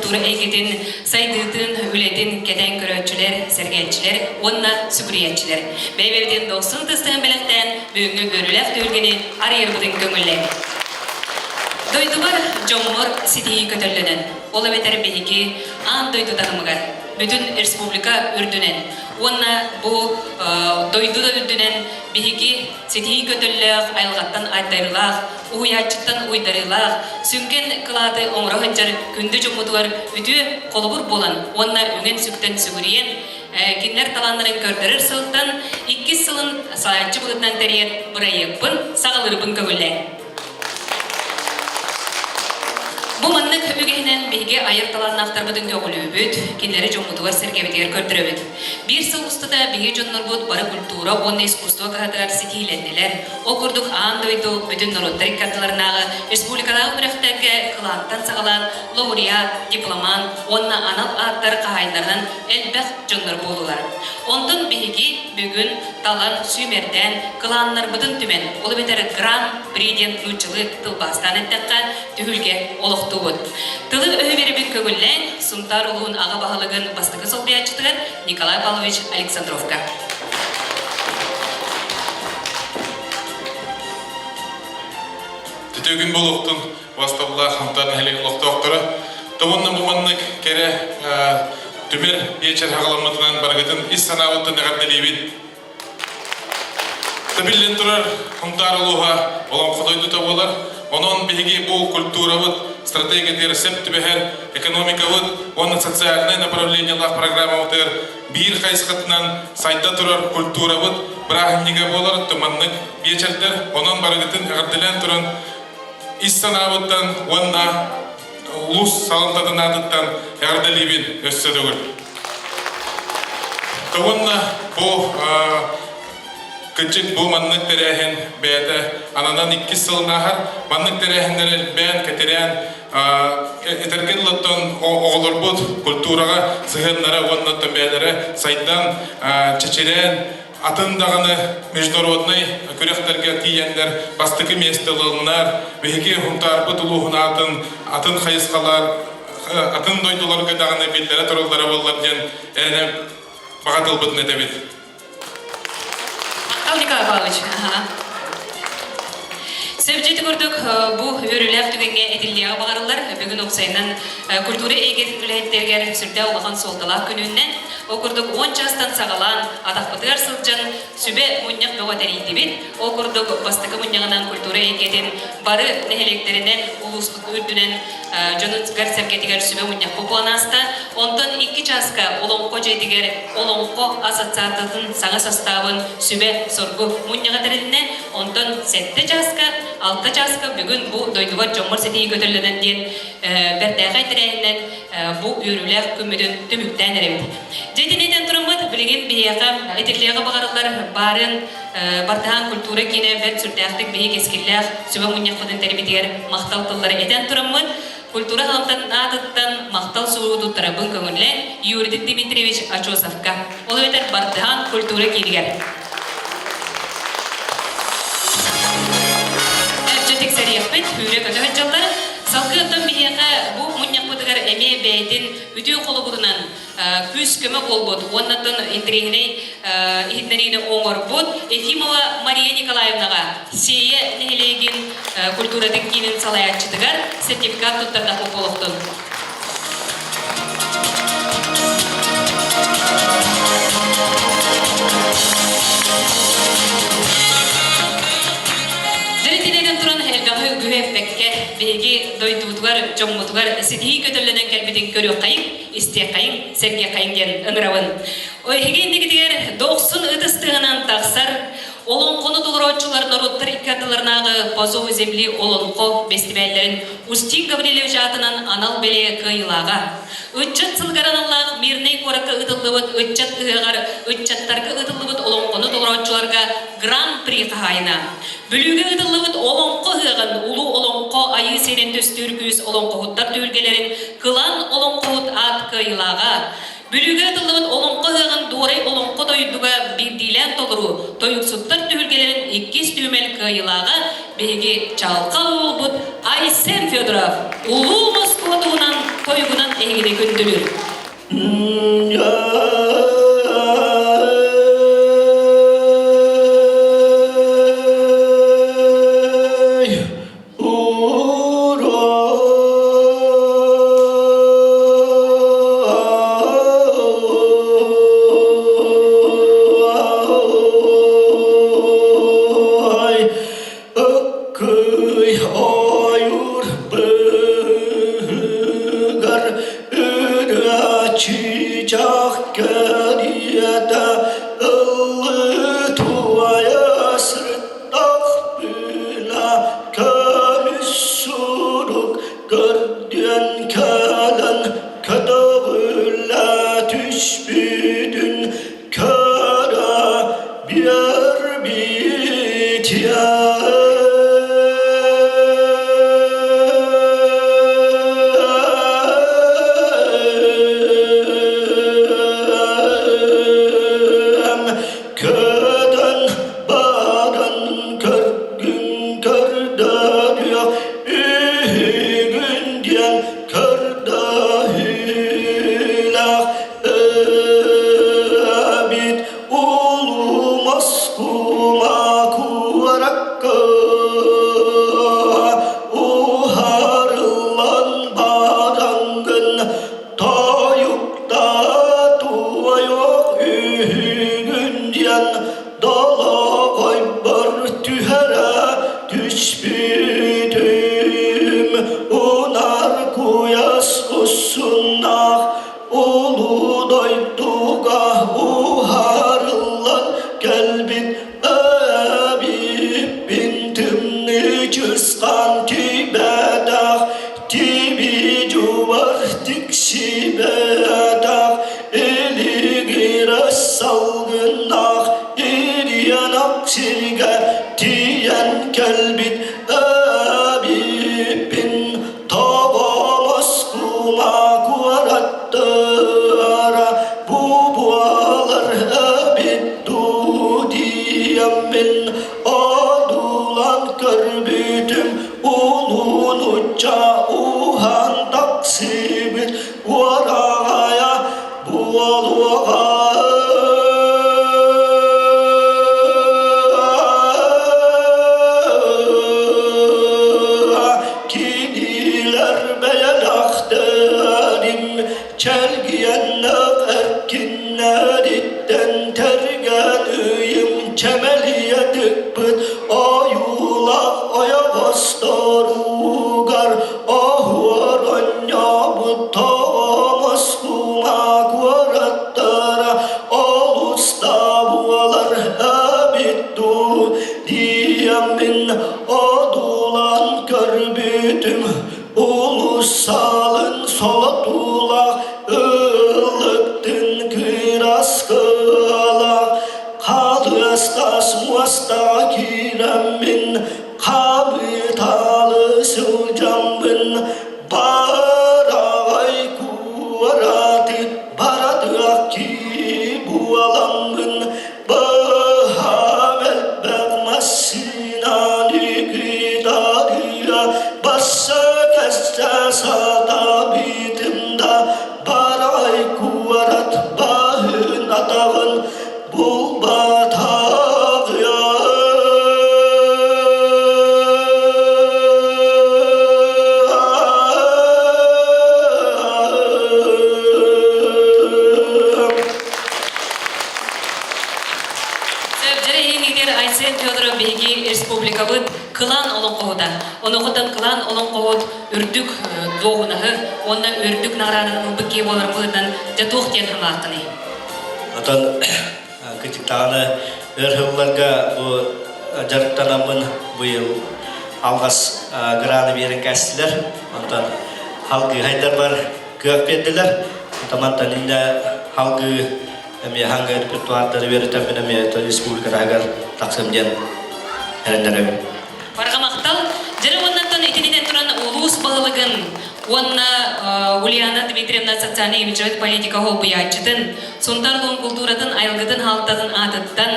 культура эйгэтин сайдыытын, үлэтин кэтээн көрөөччүлэр, сэргээччилэр уонна сүгүрүйээччилэр. Бэйэ-бэйэбитин дохсун тыстыһын бэлэхтээн, бүгүҥҥү үөрүүлээх түһүлгэни арыйарбытын көҥүллээҥ. Дойдубар, дьоммор ситиһии көтөллөнөн, ол эбэтэр биһиги аан дойду таһымыгар, бүтүн республика үрдүнэн уонна бу дойду да үрдүнэн биһиги ситиһии көтөллөөх, айылҕаттан айдарыылаах, уһуйааччыттан уйдарыылаах, сүҥкэн кылааты оҥоро сылдьар күндү дьоммутугар үтүө холобур буолан уонна үҥэн-сүктэн сүгүрүйэн, кинилэр талааннарын көрдөрөр сылтан иккис сылын салайааччы быһыытынан тэрийэр бырайыакпын саҕалыырбын көҥүллээ. Бу маннык үгэһинэн биһиги айар талааннаахтарбытын көҕүлүүбүт, кинилэри дьоммутугар-сэргэбитигэр көрдөрөбүт. Биир сыл устата биһиги дьоннорбут бары культура уонна искусство кыһатыгар ситиһиилэннилэр. Ол курдук аан дойду бүтүн норуоттар икки ардыларынааҕы республикалааҕы күрэхтэргэ кылаантан саҕалаан лауреат, дипломант уонна анал ааттар хаһаайыннарынан элбэх дьоннор буоллулар. Онтон биһиги бүгүн талан, сүүмэрдээн, кылааннарбытын түмэн, ол эбэтэр Гран-при диэн нууччалыы тылбаастаан эттэххэ, түһүлгэ олохтуубут. Тылы-өһү биэрбит көҥүллээн, Сунтаар улууһун аҕа баһылыгын бастакы солбуйааччытыгар Николай Павлович Александровка. Үтүө күн буолуохтун, басталлаах Сунтаар нэһилиэгин олохтоохторо. Тобунна бу маннык кэрэ түмэр биэчэр хаҕаламмытынан барыгытын ис санаабыттан эҕэрдэлиибин. Биллэн турар, Сунтаар улууһа олоҥхо дойдута буолар. Онон биһиги бу культурабыт стратегиятыгар сөп түбэһэр экономикабыт уонна социальнай направлениелаах программабытыгар биир хайысхатынан сайда турар культурабыт бырааһынньыга буолар туманнык биэчэрдэр. Онон барыгытын эҕэрдэлээн туран ис санаабыттан уонна улуус салалтатын аатыттан эҕэрдэлиибин өссө төгүл. Уонна бу кырдьык бу маннык тэрээһин бэйэтэ ананан иккис сылын ааһар. Маннык тэрээһиннэр элбээн, кэтирээн этэргэ дылыттан оҕолорбут культураҕа сыһыаннара уонна бэйэлэрэ сайдан, чэчирээн атын даҕаны международнай күрэхтэргэ тиийэннэр бастакы миэстэ ылыннар, биһиги Һунтаарбыт улууһун аатын атын хайысхалар, атын дойдуларга даҕаны биллэрэ тураллара буоллар диэн эрэнэ баҕа тылбытын этэбит. Махтал Николай Павлович. Сөбдьити курдук бу үөрүүлээх түгэҥҥэ этиллиэҕи баҕарыллар. Бүгүн уопсайынан культура эйгэтин үлэһиттэригэр сүрдээх улахан суолталаах күнүнэн Ол курдук уон чаастан саҕалаан атахпытыгар сылдьан сүбэ мунньах бөҕө тэрийдибит. Ол курдук бастакы мунньаҕынан культура эйгэтин бары нэһилиэктэринэн, улууспут үрдүнэн дьонугар-сэргэтигэр сүбэ мунньах буолан ааста. Онтон икки чааска Олоҥхо дьиэтигэр Олоҥхо ассоциациятын саҥа састаабын сүбэ-соргу мунньаҕа тэрилиннэ. Онтон сэттэ чааска, алта чааска бүгүн бу дойдубар дьоммор ситиһии көтөллөнөн диэн бэртээхэй тэрээһиннэн бу үөрүүлээх күммүтүн түмүктээн эрэбит. Дьэ итини этэн тураммыт, билигин биһиэхэ этиллиэҕи баҕарыллар баарын Бартыһаан культура киинэ бэрт сүрдээхтик биһи кэскиллээх сүбэ мунньахпытын тэрийбитигэр махтал тыллары этэн тураммыт, культура салалтатын аатыттан махтал суругу туттарабын көҥүллээн Юрий Дмитриевич Ачосовка, ол эбэтэр Бартыһаан культура киинигэр. Дьэ тиксэриэхпит, сүүрэ-көтө сылдьаллар. Салгыы оттон биһиэхэ бу мунньахпытыгар эмиэ бэйэтин үтүө холобурунан күүс-көмө буолбут уонна оттон интэриэһинэй иһитиннэриини оҥорбут Ефимова Мария Николаевнаҕа Сиэйэ нэһилиэгин культуратын киинин салайааччытыгар сертификат туттардахпыт буолуохтун. Дьэритинэн туран элбэҕи үгүһү эппэккэ, биһиги дойдубутугар, дьоммутугар ситиһии көтөллөнөн кэлбитин көрүөххэйиҥ, истиэххэйиҥ, сэргиэххэйиҥ диэн ыҥырабын. Эһиги иннигитигэр дохсун ытыс тыаһынан тахсар Олоҥхону толорооччулар норуоттар икки ардыларынааҕы По зову земли олоҥхо бэстибээллэрин Устин Гаврильевич аатынан анал бэлиэ кыайыылааҕа. Ыччат сылыгар аналлаах Мирнэй куоракка ыытыллыбыт ыччат ыһыаҕар ыччаттарга ыытыллыбыт олоҥхону толорооччуларга Гран-при хаһаайына. Бүлүүгэ ыытыллыбыт Олоҥхо ыһыаҕын Улуу Олоҥхо Айыы сирин түстүүр күүс олоҥхоһуттар түһүлгэлэрин Кылан олоҥхоһут аат кыайыылааҕа. Бүлүүгэ ытыллыбыт Олоҥхо ыһыаҕын Дуорай олоҥхо дойдуга биирдиилээн толоруу тойуксуттар түһүлгэлэрин иккис түмэл кыайыылааҕа биһиги чаҕылхай уолбут Айсен Федоров Улуу Москва туһунан. тойугунан эһигини күндүлүүр. Ыккый ойуур быыһыгар ырыа чыычаах кэриэтэ ыллыы туойа сырыттахпына көмүс сурук көрдүөн кэлэн көтөҕүллэ түспүтүн көрө биэрбитиэ. Көтөн баран көргүн көрдөрүө үһүгүн диэн көрдөһүүлээх Эбит улуу Москуба куоракка уһарыллан бараҥҥын тойукта туойуох үһүгүн диэн долоҕойбор түһэрэ түспүтүм унар куйас усуннаах Улуу дойдуга уһаарыллан кэлбит эбиппин тымныы чысхаан тиийбэтэх тибии дьубар тиксибэтэх илигирэс салгыннаах ириэнэх сиргэ тиийэн кэлбит эбиппин Тоҕо Москуба куораттара бу буолар эбит дуу диэммин одуулаан көрбүтүм улуу нуучча уһаан тахсыбыт уораҕайа буолуоҕа. Кинилэр бэйэлэхтэрин чэлгиэннэх эркиннэриттэн тэргэн ыйым чэмэлийэ тыкпыт ойуулаах ойоҕосторугар оһуор онньообут тоҕомос кума куораттара олус да буолар эбит дуу диэммин одуулаан көрбүтүм улуссаалын солотуулаах ыллыктын кыраскылаах Халыастас муоста киирэммин Хабыталы сылдьаммын Бараҕай куораты баратыах кии буоламмын Быһам элбэх массыынаны кытарыа Басса кэстэ сатабытым да Бараҕай куорат баһын атаҕын Сөбдөрө иһиҥигэр Айсен Федоров биһиги республикабыт кылаан олоҥхоһута. Онуоха кылаан олоҥхоһут үрдүк дуоһунаһы уонна үрдүк наҕарааданы ылбыт киһи буолар быһыытынан дьэ туох диэн санааххыный? Отон кытыктаҕына өр сылларга бу дьарыктанаммын быйыл алҕас граны биэрэн кээстилэр. Онтон халгыы хайдарбар кыах биэрдилэр. Онтон иннэ халгыы эмиэ хаҥа репертуардары үөрэтэммин эмиэ республика таһыгар тахсым диэн эрэннэрэбин. Барҕа махтал. Дьэрэ уоннаттан итининэн туран улуус баһылыгын уонна Ульяна Дмитриевна социальнай имиджевэй политика холбуйааччытын, Сунтаар улуун култууратын айылгытын хаалтатын аатыттан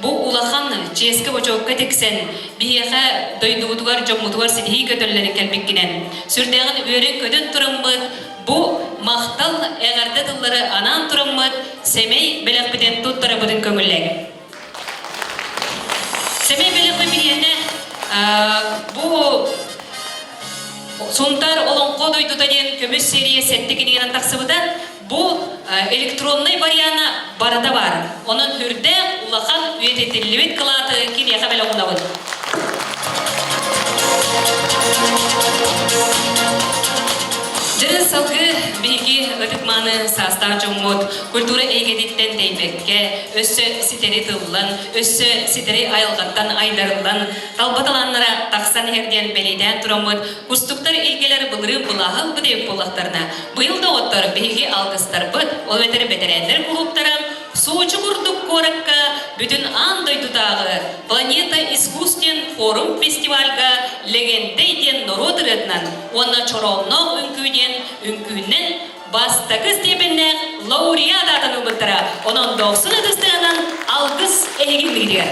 бу улахан чиэскэ-бочуокка тиксэн, биһиэхэ дойдубутугар, дьоммутугар ситиһии көтөллөрүн кэлбиккинэн, сүрдээҕин үөрэн-көтөн тураммыт. Бу махтал эҕэрдэ тыллары анаан тураммыт сэмэй бэлэхпитин туттарабытын көҥүллээҥ. Сэмэй бэлэхпит биһиэнэ бу Сунтаар Олоҥхо дойдута диэн көмүс серия сэттэ кинигэнэн тахсыбыта. Бу электроннай вариана барыта баар. Онон үрдээх улахан үйэтитиллибит кылааты киниэхэ бэлэх уунабын. Дьэ, салгыы биһиги ытык-мааны саастаах дьоммут культура эйгэтиттэн тэйбэккэ, өссө ситэри тыллан, өссө ситэри айылҕаттан айдарыллан, талба талааннара тахсан иһэр диэн бэлиэтээн тураммыт, кустуктар илгэлэр былырыын былааһы ылбыт эбит буоллахтарына, быйыл доҕоттор биһиги алгыстарбыт, ол эбэтэр бэтэрээннэр кулууптара Сочи курдук куоракка бүтүн аан дойдутааҕы Планета искусств диэн форум фестивальга Лэгэнтэй диэн норуот ырыатынан уонна Чороонноох үҥкүү диэн үҥкүүнэн бастакы степеннээх лауреат аатын ылбыттара. Онон дохсун ытыстыынан алгыс эһиги иннигитигэр.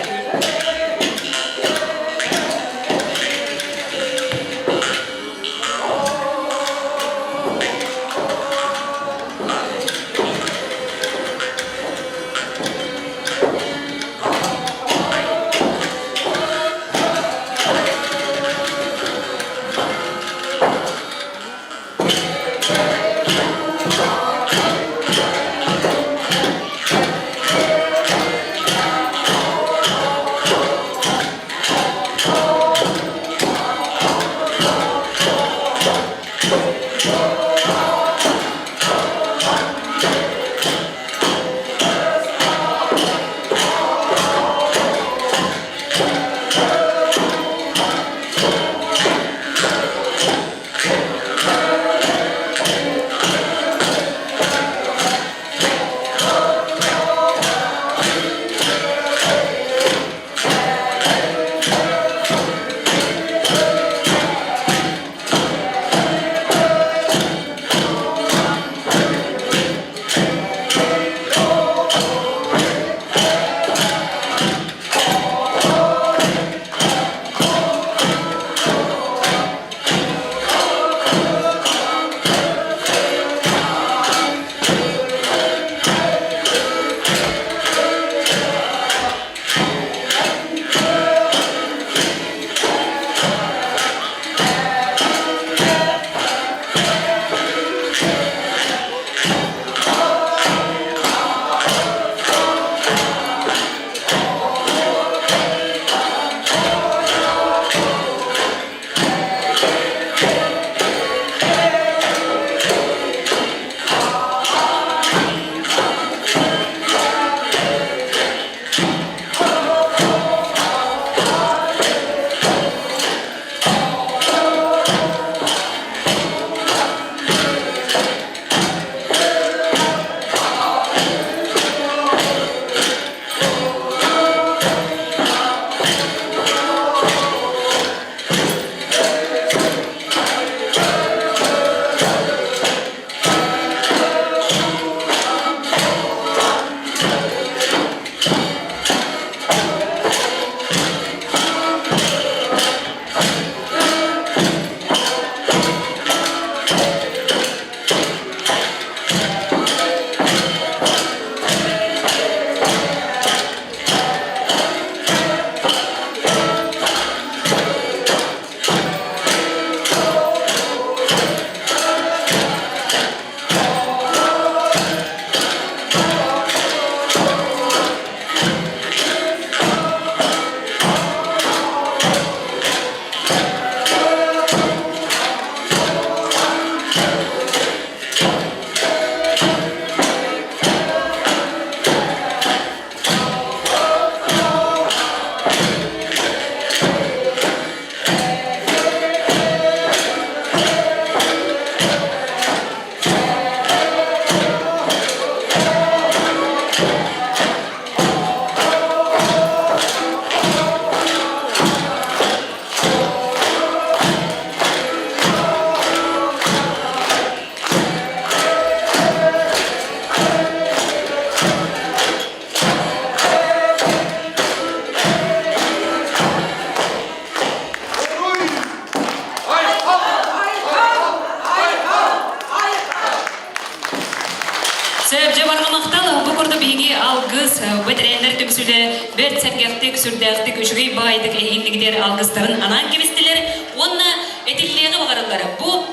Алгыс бэтэрээннэр түмсүүлэ бэрт сэргэхтик, сүрдээхтик, үчүгэй баайдык эһигиннигитигэр алгыстарын анаан кэбистилэр уонна этиллиэҕи баҕараллар. Бу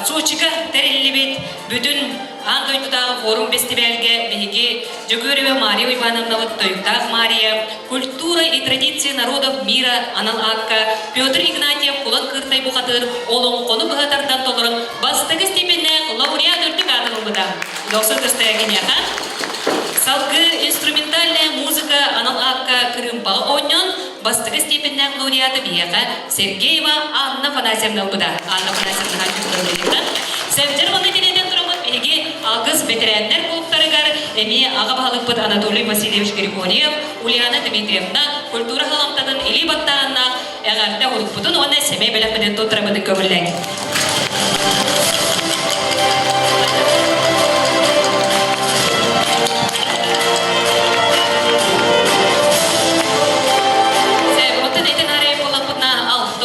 Сочига тэриллибит бүтүн аан дойдутааҕы форум бэстибээлгэ биһиги Дьөгүөрүбэ Мария Ивановнабыт Тойуктаах Мария «Культура и традиции народов мира» анал аакка Петр Игнатьев Кулан Кыыртай бухатыыр олоҥхону быһа тардан толорон бастакы степеннээх лауреат үрдүк аатын ылбыта. Дохсун көстөйө киниэхэ. Салгыы инструментальная музыка анал аакка кырыымпаҕа оонньоон бастакы степеннээх лауреаты биһиэхэ Сергеева Анна Афанасьевна ылбыта. Анна Афанасьевна Сэмдьэр уонна киниэтэн тураммыт биһиги Алгыс бэтэрээннэр клубтарыгар эмиэ аҕа баһылыкпыт Анатолий Васильевич Григорьев, Ульяна Дмитриевна культура халамтатын илии баттааһыннаах эҕэрдэ урукпутун уонна сэмэй бэлэхпитин туттарабытын көҥүллээҥ. Оттон итин арай буоллахпытына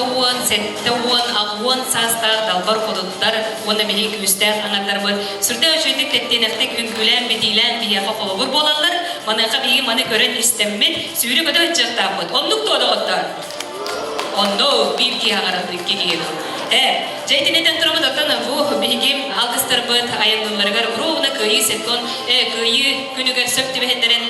60, 70, 80 саастаах далбар хотуттар уонна биһиги күүстээх аҥардарбыт сүрдээх үчүгэйдик тэттиэнэхтик үҥкүүлээн-битиилээн биһиэхэ холобур буолаллар. Маныаха биһиги маны көрөн истэммит, сүүрэ-көтө сылдьыахтаахпыт. Оннук дуо, доҕоттор? Онно биир киһи аҥарат, икки киһи дуу. Э, дьэ итинитэн тураммыт оттон бу биһиги алгыстарбыт айанныылларыгар ровно кыайыы секунд, э, кыайыы күнүгэр сөп түбэһиннэрэн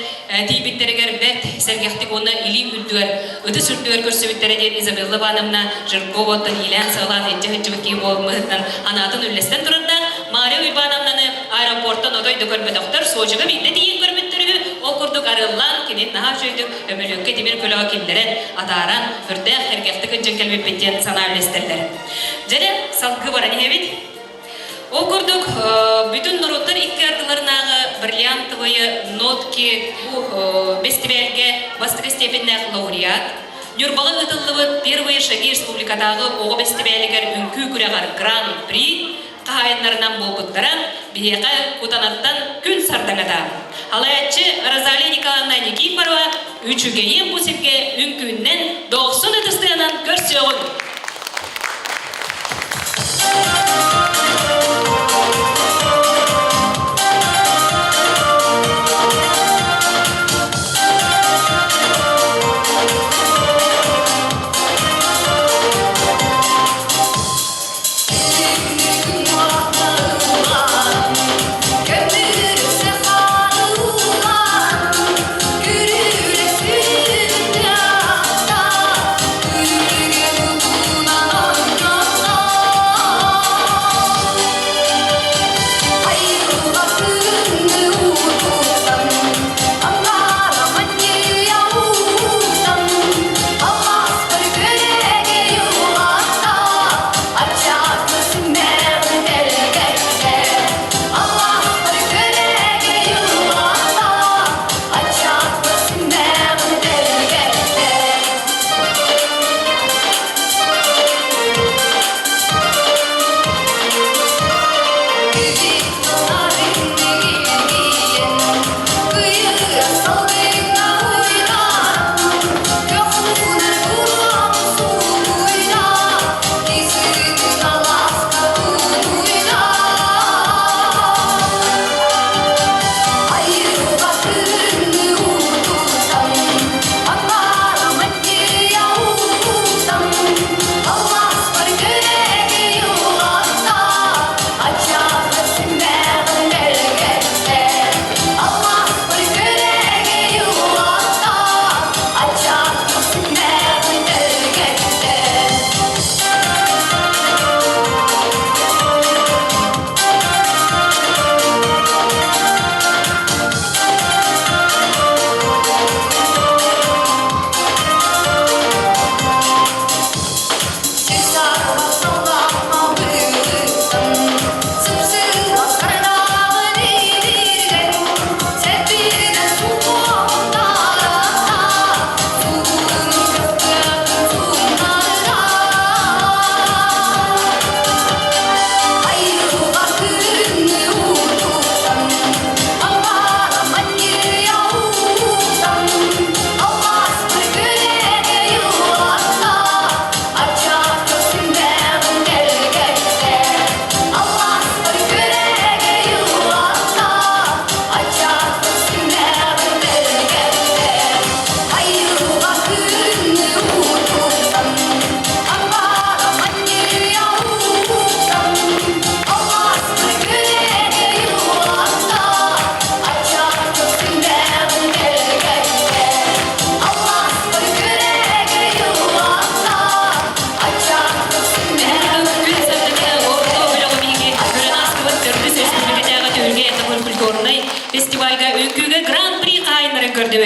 тиийбиттэригэр бэрт сэргэхтик уонна илии үрдүгэр, ытыс үрдүгэр көрсүбүттэрэ диэн Изабелла Ивановна Жиркова оттон иилээн-саҕалаан илдьэ сылдьыбыт киһи буолбутуттан анаатын үллэстэн турардаах Мария Уйбановнаны аэропортан отой да көрбөтөхтөр, Сочига биирдэ тиийэн көрбүттэр үһү, ол курдук арыаллаан кинини наһаа үчүгэйдик көмөлүөккэ тимир көлөҕө киллэрэн, атааран, үрдээх эргэхтик ынчан кэлбиппит диэн санаа үллэстэллэр. Дьэ, салгыы баран иһэбит. Ол курдук, бүтүн норуоттар икки ардыларынааҕы бриллиантовые нотки бу бэстибээлгэ бастакы степеннээх лауреат, Ньурбаҕа ыытыллыбыт Первые шаги республикатааҕы оҕо бэстибээлигэр үҥкүү күрэҕэр Гран-при хаһаайыннарынан буолбуттара биһиэхэ Кутанаттан күн сардаҥата. Алаяччы Розалия Николаевна Никифорова үчүгэйин бу сиргэ үҥкүүннэн дохсун ытыстыанан көрсүөҕүҥ! Көмүрүксэ хаалыылаан, күрүрэ сүрдээх.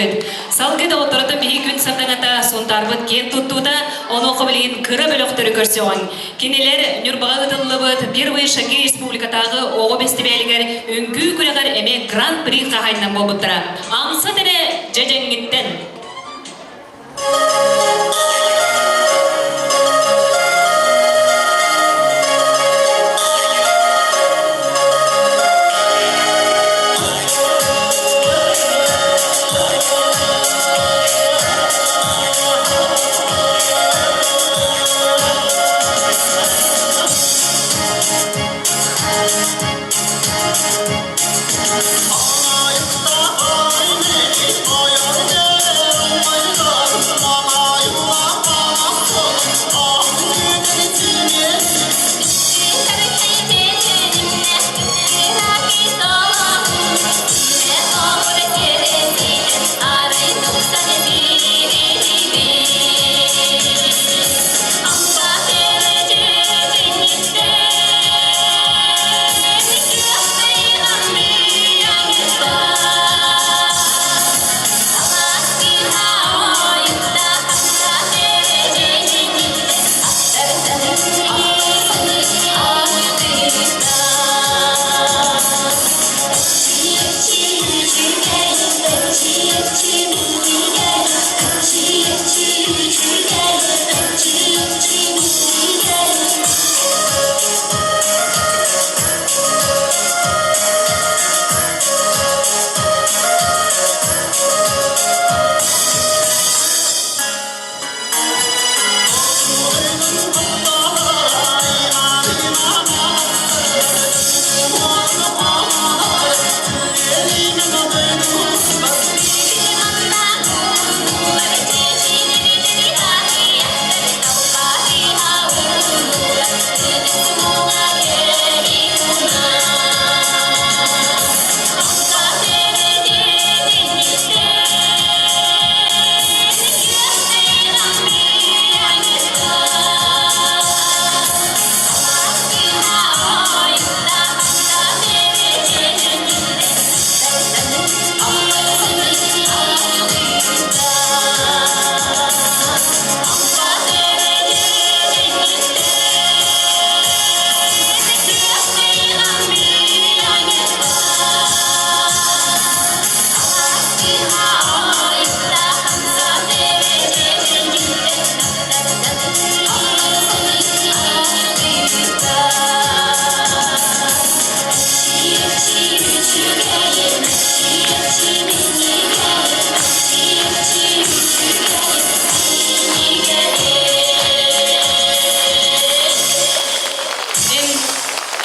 үөрдүгүт. Салгыы доҕотторото биһи күн сардаҥата Сунтаарбыт киэн туттуута, онуоха билигин кыра бөлөхтөрү көрсөҕүҥ. Кинилэр Ньурбаҕа ыытыллыбыт Первые шаги республикатааҕы оҕо бэстибээлигэр үҥкүү күрэҕэр эмиэ гран-при хаһаайынан буолбуттара. Амсат эрэ дьэдьэҥҥиттэн.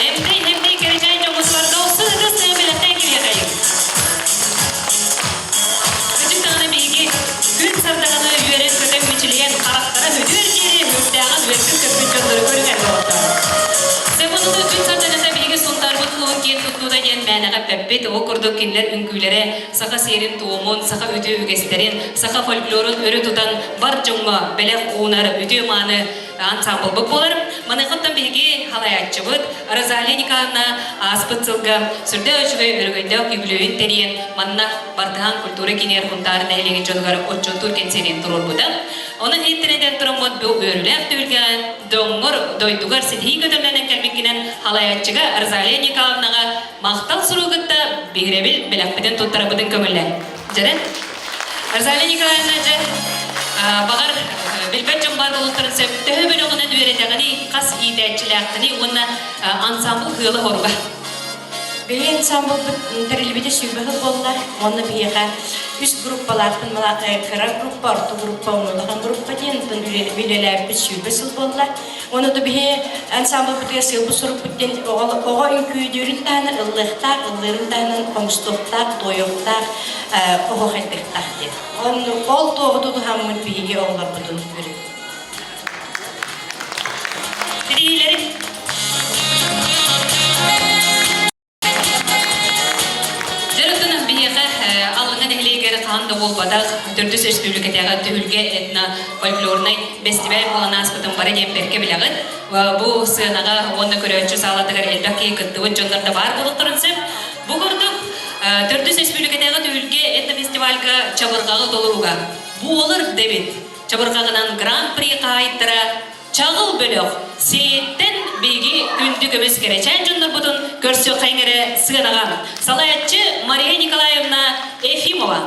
Эмдэй-эмдэй кэрэчээн дьоммутугар долсун ытыс бэлэхтээн кириэхэйиҥ. Бүтүн даҕаны биһиги күн сардаҕаны үөрэн-көтөн мичилийэн харахтара мүдүөр диэри мүрдээҕин үөрбүт-көппүт дьоннору көрүҥэр доҕоттор. Себунуту күн сардаҥата биһиги Сунтаарбыт улууһун киэн туттуута диэн мээнэҕэ эппэппит. Ол курдук кинилэр үҥкүүлэрэ саха сиэрин-туомун, саха үтүө үгэстэрин, саха фольклорун өрө тутан бар дьоҥҥо бэлэх уунар үтүө-мааны ансаамбылбыт буолар. Маныхаттан биһиги халайааччыбыт Розалия Николаевна ааспыт сылга сүрдээх үчүгэй өрөгөйдөөх үбүлүөйүн тэрийэн манна Бартыһаан культура киинигэр Хунтаар нэһилиэгин дьонугар отчуоттуур кэнсиэрин туруорбута. Онон иһиттэринэн тураммыт бу үөрүүлээх түһүлгэҕэ дьоҥҥор, дойдугар ситиһии көтөллөнөн кэлбиккинэн халайааччыга Розалия Николаевнаҕа махтал суругутта биһирэбил бэлэхпитин туттарабытын көҥүллэн. Дьэрэ. Розалия Николаевна, дьэ, баҕар, билбэт дьон баар буолуохтарын сөп. Төһө бөлөҕүнэн үөрэтэҕиний, хас иитээччилээххиний уонна ансамбл сыала-соруга? Биһиги ансамблбыт тэриллибитэ 20 сыл буолла. Уонна биһиэхэ үс группалаахпын кыра группа, орто группа, улахан группа диэн үлэлээбиппит 20 сыл буолла. Уонна да биһи ансамблбытыгар сыалбыт сурукпут диэн оҕо үҥкүүдүүрүн таһынан ыллыахтаах, ыллыырын таһынан хомустуохтаах, туойуохтаах, оһуохайдыахтаах диэн. Ол туоҕу тутуһаммыт биһиги оҕолорбутун үөрэтибит. Ситиһиилэри Дьарыктанан биһиэхэ Аллыҥа нэһилиэгэр хаһан да буолбатах төрдүс өрөспүүбүлүкэтээҕи түһүлгэ этно-фольклорнай бэстибээл буолан ааспытын бары диэн бэркэ билэҕит. Бу сыанаҕа уонна көрөөччү саалатыгар элбэх киһи кыттыбыт дьоннор да баар буолуохтарын сөп. Бу курдук. Төрдүс республикатааҕы түһүлгэ этнофестивальга чабырҕаҕы толорууга буолар дэбит. Чабырҕаҕынан гран-при хаһаайыттара Чаҕыл бөлөх Сиэйэттэн биһиги күндү көмүс кэрэчээн дьоннорбутун көрсүөххэйиҥ эрэ сыанаҕа. Салайааччы Мария Николаевна Ефимова.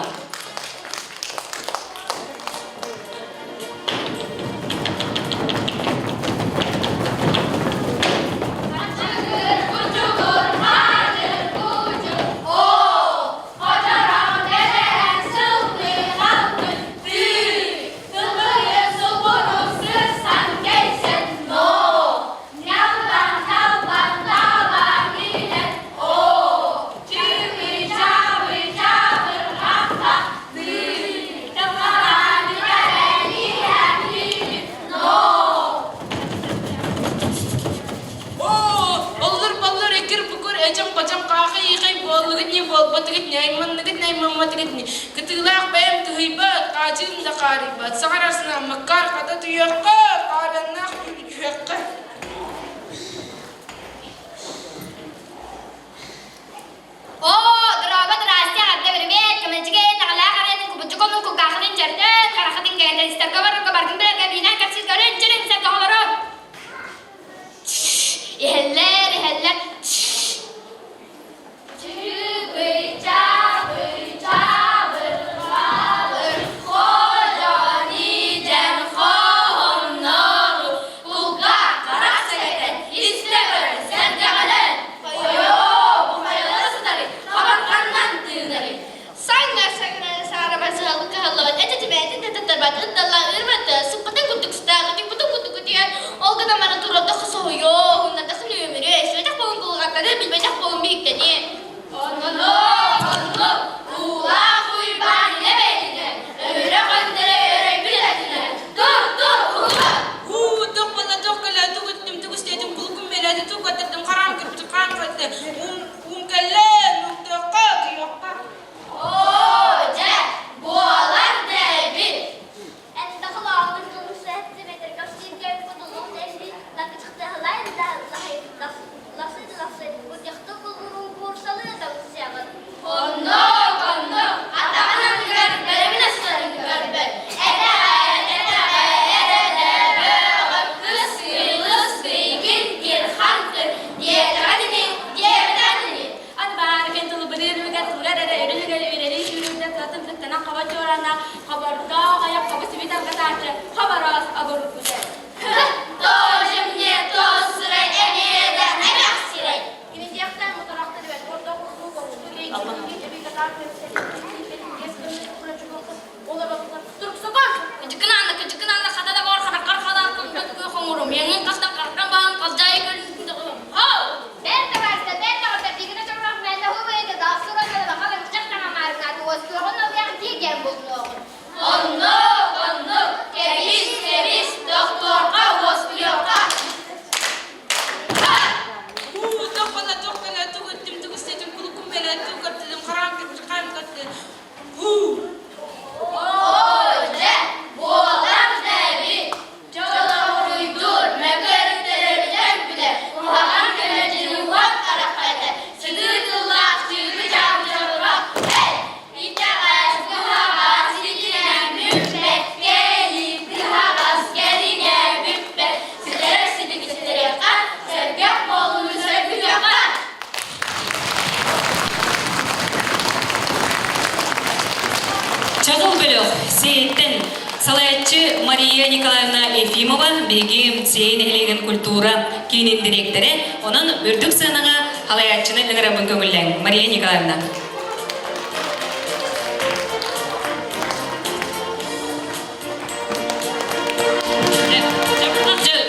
Оллур-боллур, икир-букур, эчэм-бачам, хаахый-иихэй буоллугут не буолбатыгыт не айманныгыт не аймамматыгыт не кытыылаах бэйэм кыһыйбат, хаачыым да хаарыйбат, саҕар арсынааммаккар хата туйахха, хаараннаах түһүөххэ. Оо, дорообо, здрасте, аҕарда бирибиэт, кэмэлдьигэ наҕалаах аҕайын кубуччу комун кулгаахытын чөртөн, хараххытын кэҥэтэн истэргэ барарга баргын билэргэ биинэн кэпсиир көрүн, чөрүн сэргэ олорун. Иһэллэр, иһэллэр. Чыбый-чабый, чабыр-хабыр, ходьон идэн хоһоннору, кулгаах харах сэгэтэн, истэ көрөн, сэргэҕэлэн, Ойоо, бу хайалара сытарый, хабарҕаннан тыынарый? Саҥа саҥаран саарабан сыһаллык кыһаллыбат, этэ-тибээтин да таттарбат, ытталла ыырбат, сыппытын курдук сытаах, утуйбутун курдук утуйар, ол гынан баран турардахха соһуйуо, уһуннардахха нүөмүрүө, истибэтэх буолун кулгааттаныа, билбэтэх буолун биһиктэниэ. Онно, онно, уулаах Уйбаан илэ бэйэтинэн, өрө ханнары өрөйбүт этинэн, тур, тур, уһуга! Уу, туох буолла, туох кэллэ, тугу иттим, тугу истиэтим, кулукум бэлээтэ, тугу каттардым, хараам кырбыты, хаан хатты, уум, уум кэллэ, нуктуохха, кыйыахха. Оо, дьэ, буолар да эбит. Оннук, оннук, атаҕын анныгар бөрөбүн астарын көрбөт. Этэҕэ, этэҕэ, эрэнэ бөҕө, кыс-кый, кин-кир, хан-кыр, диэтэҕин ини, диэбэтэҕин ини. Ат баарыкын тылыбырыырыгар турар эрэ өрүһүгэр үрэрин сүүрүүтэ кыатын сыттанан хаба чуорана хобордоох айах хобус үбүт аргатааччы хобороос обургута. Тоже мне то сырай эмиэ да эмэх сирэй. Кыдьыкын кыдьыкын анна хата да бор хараккар хадааккын көткө хоҥурум яҥын хастан хараккан баан қалдьаайы көлүнтүн Хоу! Бэрт табаарыста, бэрт таҕыста, бигина чорох мэннэ хубайда дассура кэлэ халан чахтаҥа маарынааты уоскуоҕун ылыах дии булнуоҕун. Оннук, оннук, кэбис, кэбис, тохтуохха, уоскуйуохха. Уу, туох буолла, туох кэллэ, тугу иттим, тугу истиэтим, кулукум бэлээтэ, тугу каттардым, хараам кырбыты, хаан хатты. Уу! Оо, дьэ, буолар да эбит. Дьолоҕуруйдуур, мөкөрүктэрөрүтэн күлэр, куһаҕан көмөтүн уот харахха этэр, сытыы тыллаах чыыбы чаабы чабырҕах, эй, итэҕэс, быһаҕас, ситинэн бүппэт, кэлии, тыһаҕас, кэриҥэ бүппэт, ситэрэр ситики ситэриэххэ, сэргэх буолууну сөргүтүөххэ! Чаҕыл бөлөх Сиэйэттэн салайааччы Мария Николаевна Ефимова биһиги Сиэйэ нэһилиэгин культура киинин дириэктэрэ. Онон үрдүк сыанаҕа салайааччыны ыҥырабын көҥүллээҥ. Мария Николаевна.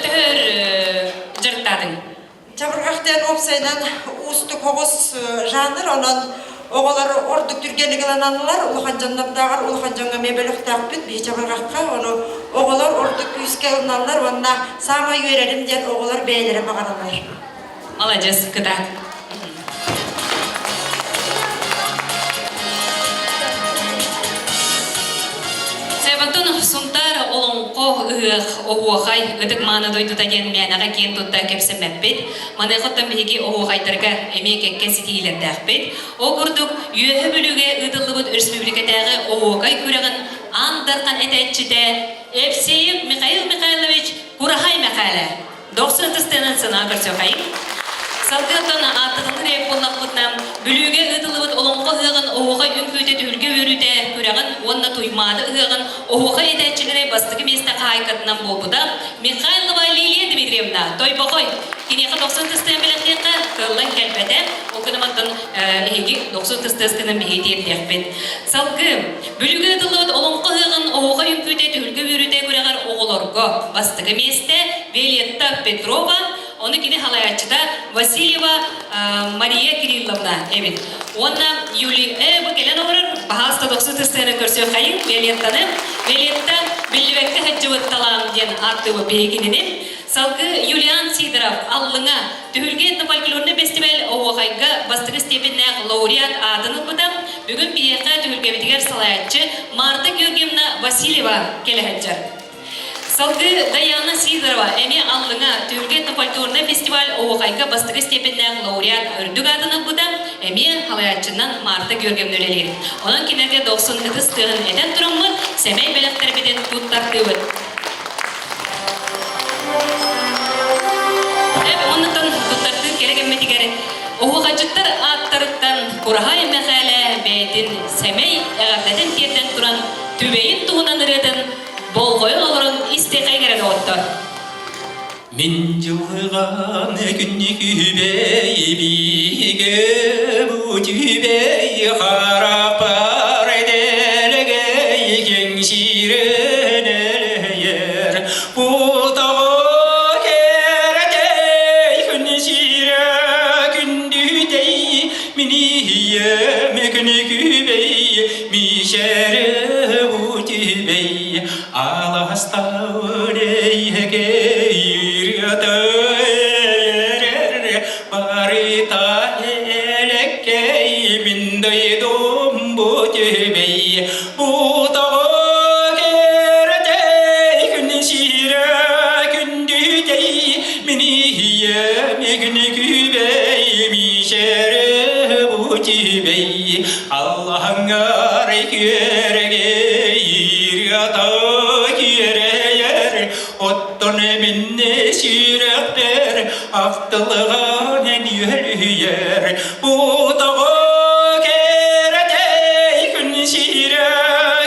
Төһөр дьарыктаатыҥ? Чабырҕах диэн уопсайынан уустук оҕус жанр, онон оҕолор ордук түргэнник ыланаллар, улахан дьоннордооҕор улахан дьоҥҥо эмиэ бөлөхтөөхпүт биһи чабырҕахха, ону оҕолор ордук күүскэ ылыналлар уонна саамай үөрэрим диэн оҕолор бэйэлэрэ баҕараллар. Маладьыас, кытаат. Себантон Сунтаар олоҥхо. Олоҥхо, ыһыах, оһуохай, ытык мааны дойдута диэн мээнэҕэ киэн тутта кэпсэммэппит. Маныаха оттон биһиги оһуохайдарга эмиэ кэккэ ситиһиилэрдээхпит. Ол курдук, Үөһэ Бүлүүгэ ыытыллыбыт өрөспүүбүлүкэтээҕи оһуокай күрэҕин Аан Дархан этээччитэ Евсеев Михаил Михайлович Кураһай Мэхээлэ Дохсун ытыстыанан санаа көрсүөхайыҥ. Салгыы оттон ааттатыллар эбит буоллахпытына, Бүлүүгэ ыытыллыбыт Олоҥхо ыһыаҕын оһуохай үҥкүүтэ түһүлгэ үөрүүтэ күрэҕин уонна Туймаада ыһыаҕын оһуохай этээччилэрэ бастакы миэстэ хаһаайкатынан буолбута Михайлова Лилия Дмитриевна Тойбохой. Киниэхэ дохсун ытыстыан бэлэхтиэххэ кыаллан кэлбэтэ. Ол гынан оттон эһиги дохсун ытыстыаскынан биһиги тиэрдиэхпит. Салгыы Бүлүүгэ ыытыллыбыт Олоҥхо ыһыаҕын оһуохай үҥкүүтэ түһүлгэ үөрүүтэ күрэҕэр оҕолорго бастакы миэстэ Виолетта Петрова, ону кини салайааччыта Васильева Мария Кирилловна эбит. Уонна Юлия э, бу кэлэн олорор баһаалыста дохсун тыстыаны көрсүөххэйиҥ Виолеттаны. Виолетта биллибэккэ сылдьыбыт талаан диэн ааттыыбыт биһиги кинини. Салгыы Юлиан Сидоров Аллыҥа Түһүлгэ этнофольклорнай фестиваль оһуохайга бастакы степеннээх лауреат аатын ылбыта. Бүгүн биһиэхэ түһүлгэбитигэр салайааччы Марта Георгиевна Васильева кэлэ сылдьар. Салгыы Даяна Сидорова эмиэ Аллыҥа Түһүлгэ этнофольклорнай фестиваль оһуохайга бастакы степеннээх лауреат үрдүк аатын ылбыта. Эмиэ салайааччынан Марта Георгиевна үлэлиир. Онон кинилэргэ дохсун ытыс тыаһын этэн тураммыт, сэмэй бэлэхтэрбитин туттартыыбыт. Эп оннуттан туттартыы кэрэ кэммитигэр оһуохайдьыттар ааттарыттан Кураһай Мэхээлэ бэйэтин сэмэй эҕэрдэтин тиэрдэн туран Түбэйин туһунан ырыатын болҕойон олорон истиэхэйиҥ эрэ доҕоттор. Мин дьылҕан күннүкүбэй биигэ бу түбэй хараппар дэлэгэй кэҥсиирэн элэйэр Утаҕы кэрэтэй күн сирэ күндүтэй миниһийэм күнүкүбэй мишэрэ бу түбэй Аллаһыңар күөрэгэй ырыата киэрэйэр, оттон минне сүрэхпэр ахтылҕан үөрүйэр. Утаҕы кэрэтэй күн сирэ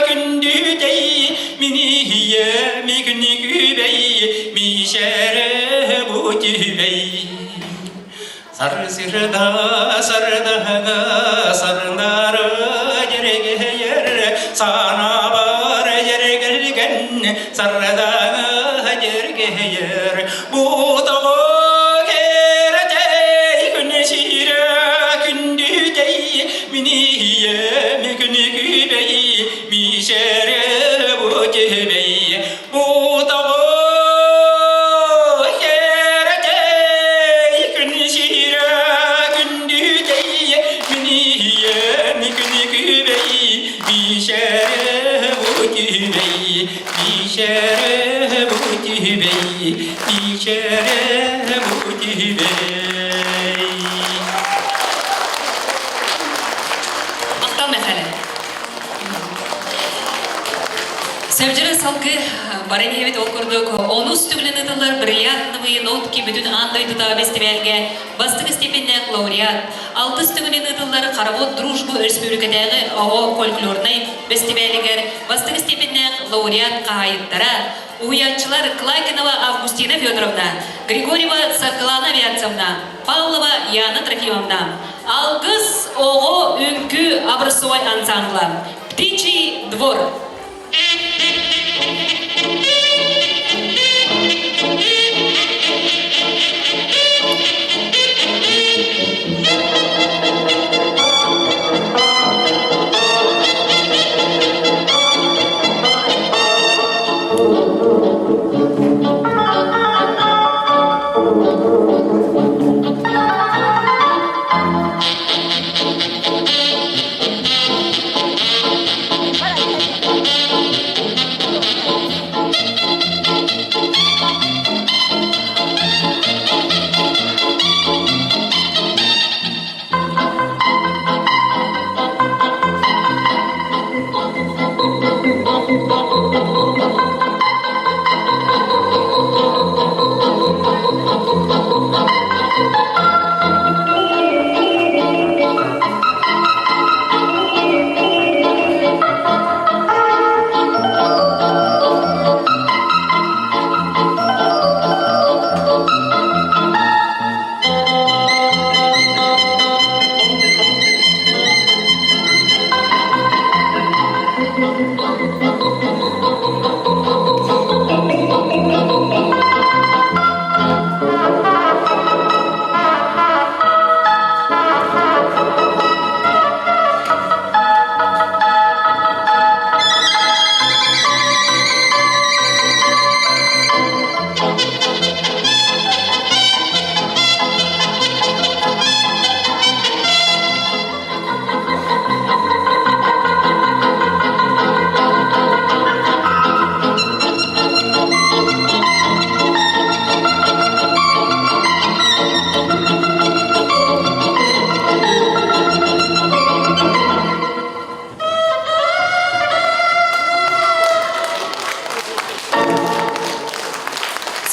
күндүтэй, миниһийэ мигни күбэй, мишэрэ бу түбэй. Сарсырда сардаһаҥа сарнары дьэрэгэйэр санаабар дьэргэлгэн сардаҥа дьэргэйэр бу тоҕо кэрэтэй күн сирэ күндүтэй минийэм күнү күбэй мишэрэ бу түбэй Махтал Мэхээлэ. Сөбдьөрө салгыы баран иһэбит ол курдук онус түгүнэн ыытыллар бриллиантовые нотки бүтүн аан дойдутааҕы бэстибээлгэ бастакы степеннээх лауреат, алтыс түгүнэн ыытыллар Хоровод дружбы өрөспүүбүлүкэтээҕи оҕо фольклорнай бэстибээлигэр бастакы степеннээх лауреат хаһаайыттара, уһуйааччылар Клакинова Августина Федоровна, Григорьева Саргылана Авиациовна, Павлова Яна Трофимовна, Алгыс оҕо үҥкүү образцовай ансамбла, Птичий двор.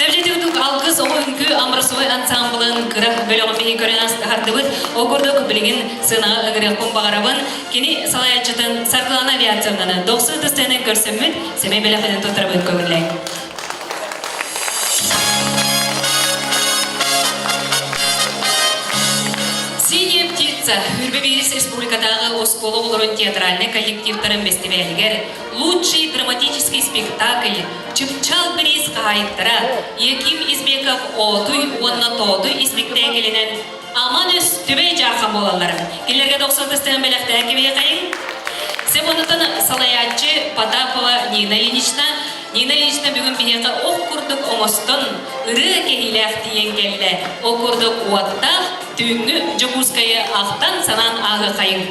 Сөбүлэтибит Алгыс оҕо үҥкүү амросовой ансамблын кыра бөлөҕүн биһи көрөн аһардыбыт. Ол курдук билигин сыанаҕа ыҥырыахпын баҕарабын. Кини салайааччытын Саргылана Авиациянаны дохсун ытыстыынан көрсөммүт сэмэй бэлэхинэн туттарабыт көҥүллээн. Синяя птица Үрбэ Биирис республикатааҕы оскуола оҕолорун театральнай коллективтарын бэстибээлигэр лучший драматический спектакль Чыпчаал бириис хаһаайыттара Яким Избеков Оотуй уонна Тоотуй испиктээкилинэн Аман өс Түбэй Дьаархан буолаллар. Кинилэргэ 90 тыстыһан бэлэхтээн кэбиһиэхэйиҥ. Себонутан салайааччы Потапова Нина Ильинична. Нина Ильинична бүгүн биһиэхэ ох курдук оҥостон ырыа кэһиилээх тиийэн кэллэ. Ол курдук уоттаах түүҥҥү Дьокуускайы ахтан-санаан ааһыахайыҥ.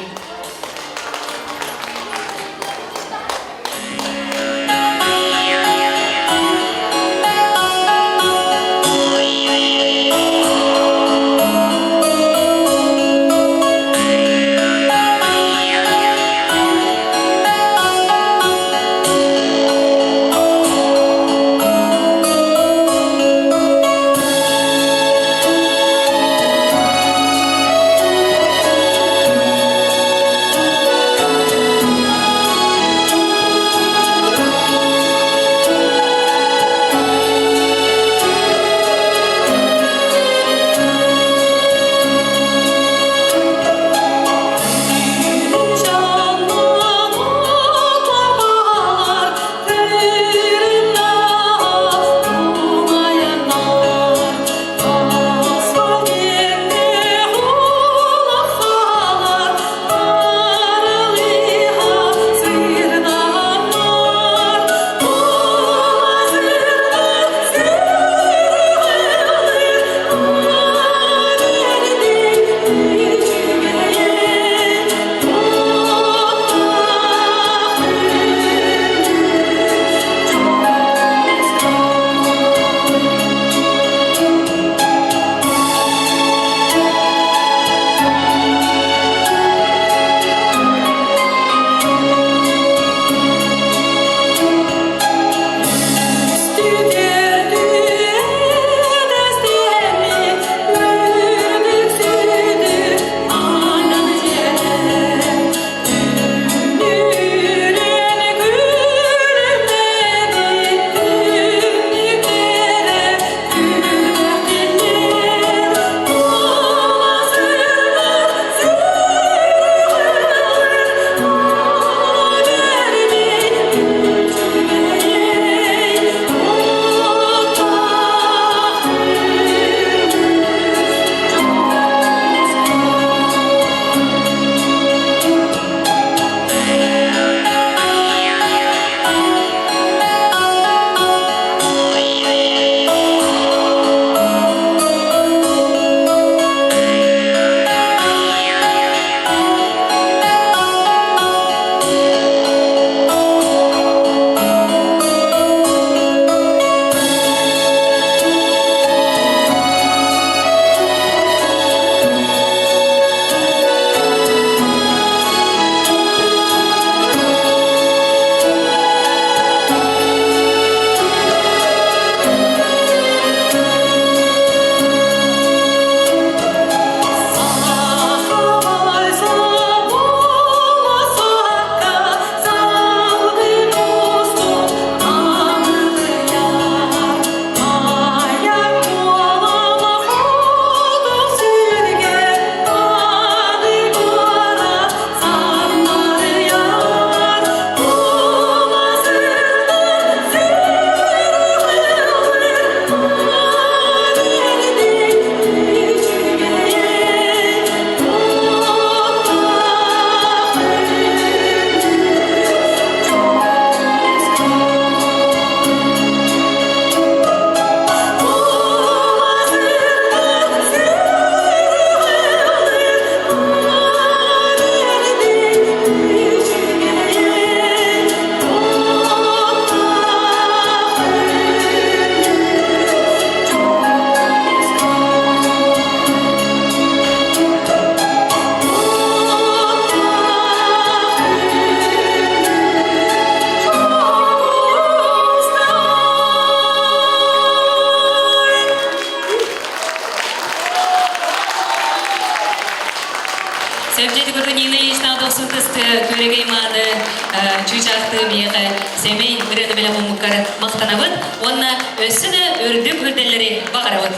сэмэй ырыаны бэлэх ууммуккар махтанабыт уонна өссө да үрдүк үрдэллэри баҕарабыт.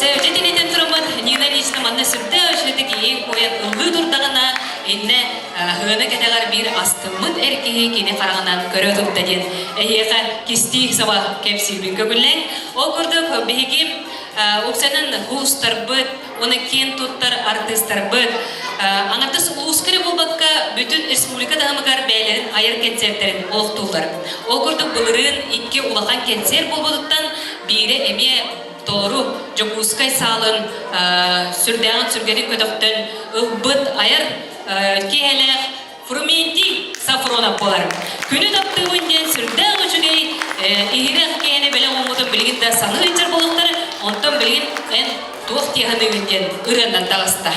Севдьэ тинитэн тураммыт Нина Ильична манна сүрдээх үчүгэйдик иэйэн куойан ыллыы турдаҕына, иннэ ыһыаны кэтэҕэр биир астыммыт эр киһи кини хараҕынан көрө турда диэн эһиэхэ кистии саба кэпсиирбин көҥүллэҥ. Ол курдук биһиги уксанан уустарбыт, уонна киэн туттар артыыстарбыт аҥардас улууска эрэ буолбакка, бүтүн республика таһымыгар бэйэлэрин айар кэнсиэртэрин олохтууллар. Ол курдук былырыын икки улахан кэнсиэр буолбутуттан биирэ эмиэ толору Дьокуускай саалын сүрдээҕин сүргэтин көтөхтөн ылбыт айар киэһэлээх Фрументий Сафронов буолар. Күнү таптыыбын диэн сүрдээх үчүгэй иһирэх киһини бэлэх ууммутун билигин да саныы сылдьар буолуохтар, онтон билигин эн туох тиэханыыгын диэн ырыаннан таҕыста.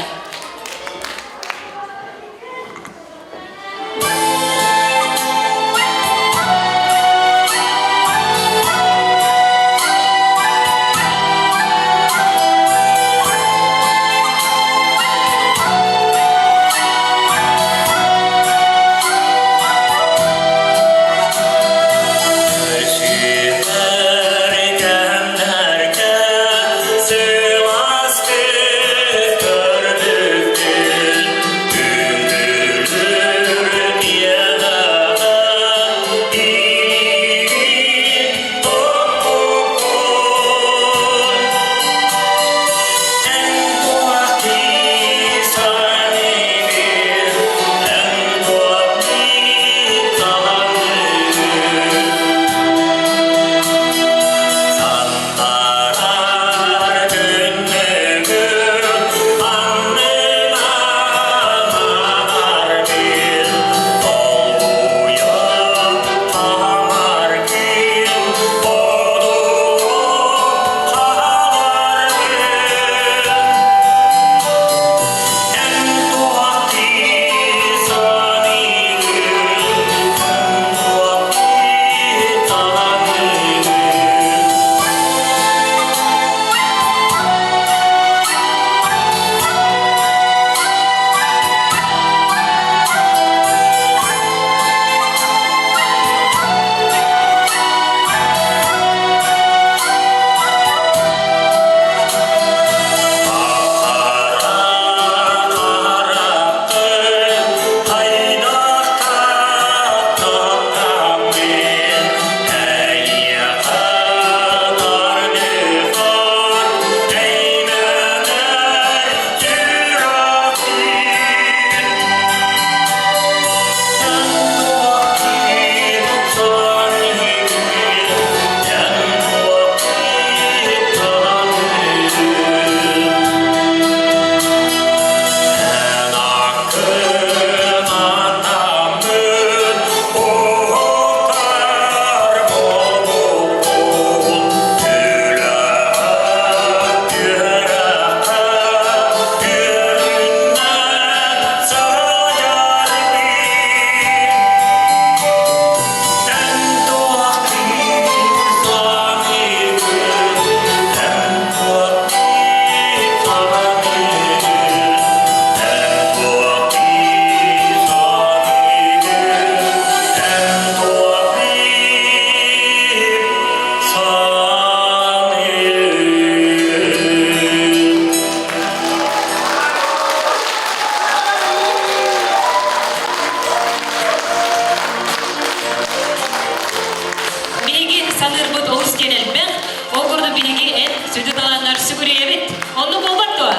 Биһиги саныырбыт олус киэн элбэх. Ол курдук биһиги эн сүдү талааннар сүгүрүйэбит. Оннук буолбат дуо?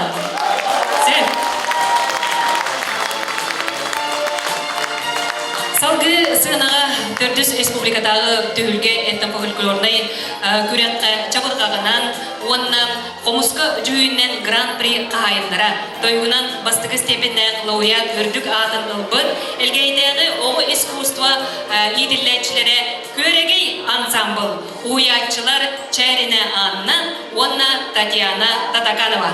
Сөп. Салгыы сыанаҕа төрдүс республикатааҕы түһүлгэ этнофольклорнай күрэххэ чабырҕаҕынан уонна хомуска дьүһүйүнэн гран-при хаһаайыннара, тойугунан бастакы степеннээх лауреат үрдүк аатын ылбыт Элгээйитээҕи оҕо искусство иитиллээччилэрэ Күөрэгэй ансамбыл уһуйааччылар Чээринэ Анна уонна Татьяна Татаканова.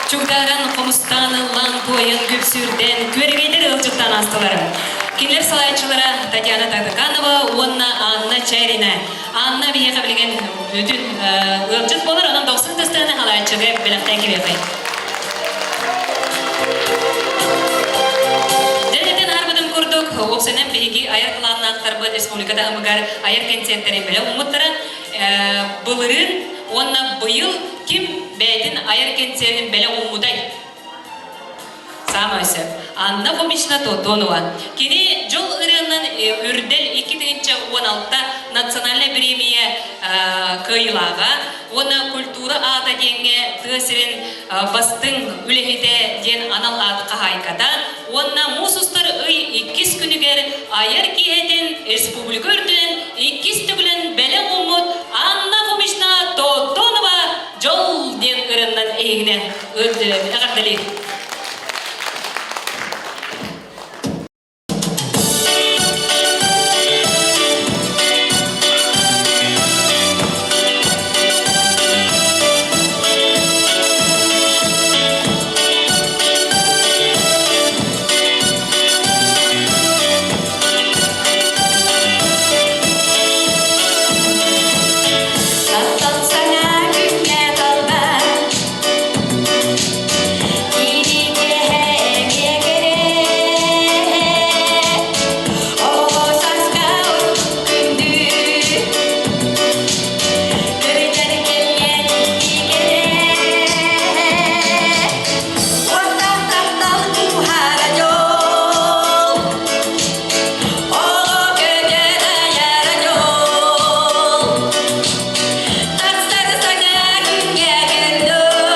Чугдааран, хомустаан, ыллаан, туойан, күпсүүрдэн, күөрэгэйдэр ыалдьыттаан аастылар. Кинилэр салайааччылара Татьяна Татыканова уонна Анна Чарина. Анна биһиэхэ билигин бүтүн ыалдьыт буолар, онон дохсун тыстыаны халааччыга бэлэхтээн кириэхэй. Дьэ, аарбытым курдук, уопсайынан биһиги айар планнаахтарбыт республика таһымыгар айар кэнсиэртэрин бэлэх ууммуттара. Былырыын уонна быйыл ким бэйэтин айар кэнсиэрин бэлэх ууммутай? Саамай сөп. Анна Фомична Тотонова. Кини дьол ырыанан Үрдэл 2016 национальнай бириэмийэ кыайыылааҕа уонна культура аата диэҥҥэ тыа сирин бастыҥ үлэһитэ диэн анал аат хаһаайката уонна муус устар ый иккис күнүгэр айар киэһэтин республика үрдүнэн иккис төгүлүн бэлэх ууммут Анна Фомична Тотонова дьол диэн ырыаннан эһигини эҕэрдэлиир. Таптал саҥа күҥҥэ талбан Тахсар саҥа күҥҥэ кэллим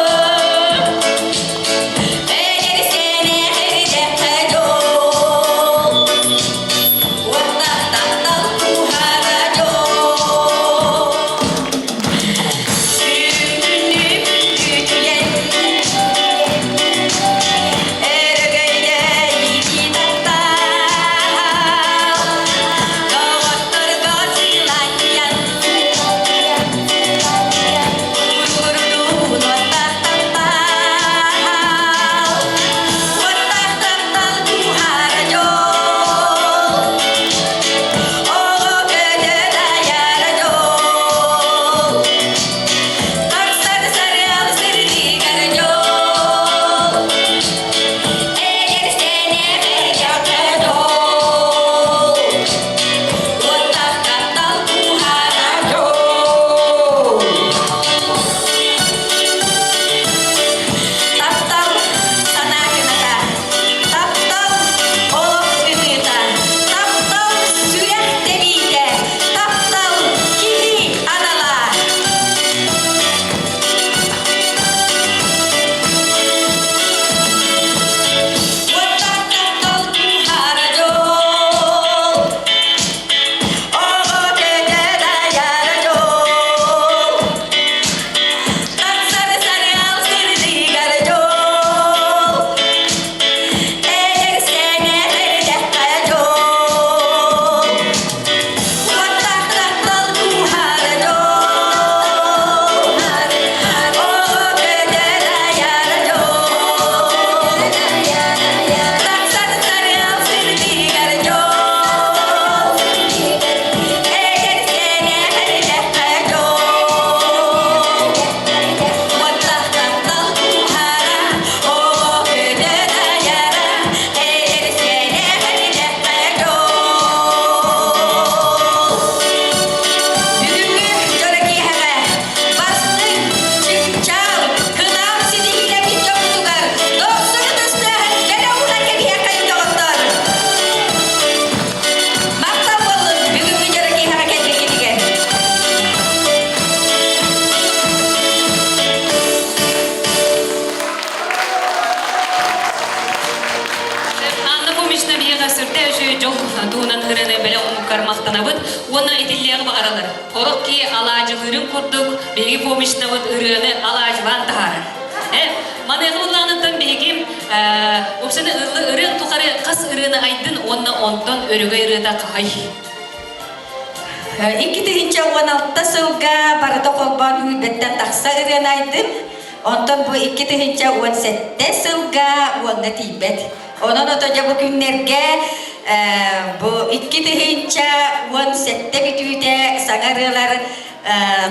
Таптал санаа кыната, таптал олох ымыыта, таптал сүрэх тэбиитэ, таптал киһи анала. Уоттах таптал кууһара дьол, оҕо көтөр айара дьол. Тахсар сарыал сырдыгар дьол, эдэр сэнэх эрдэххэ дьол, уоттаах таптал кууһара дьол, оҕо көтөр айара дьол, тахсар сарыал сырдыгар дьол, эдэр сэнэх эрдэххэ дьол. Бүгүҥҥү дьоро киэһэҕэ бастыҥ, чыпчаал, кынаам ситиһиилэрбит дьоммутугар дохсун ытыстааһын кэлэ ууран кэбиһиэххэйин доҕоттор! Махтал буоллун бүгүҥҥү дьоро киэһэҕэ кэлбиккитигэр! Анна Фомична биһиэхэ сүрдээх үчүгэй дьол туһунан ырыаны бэлэх омуккар махтанабыт уонна итиллиэҕи баҕаралар. Хорох киһи алаадьылыырын курдук биһиги Фомичнабыт ырыаны алаадьылаан таһаарар. Э, маныаха былааныттан биһиги уопсайынан ырыан тухары хас ырыаны айдын уонна онтон өрөгөй ырыата хаһай? 2016 сылга барыта холбоон сүүрбэттэн тахса ырыаны айдым. Онтон бу 2017 сылга уонна тиийбэт. Онон ото дьэ бу күннэргэ бу 2017 бүтүүтэ саҥа ырыалар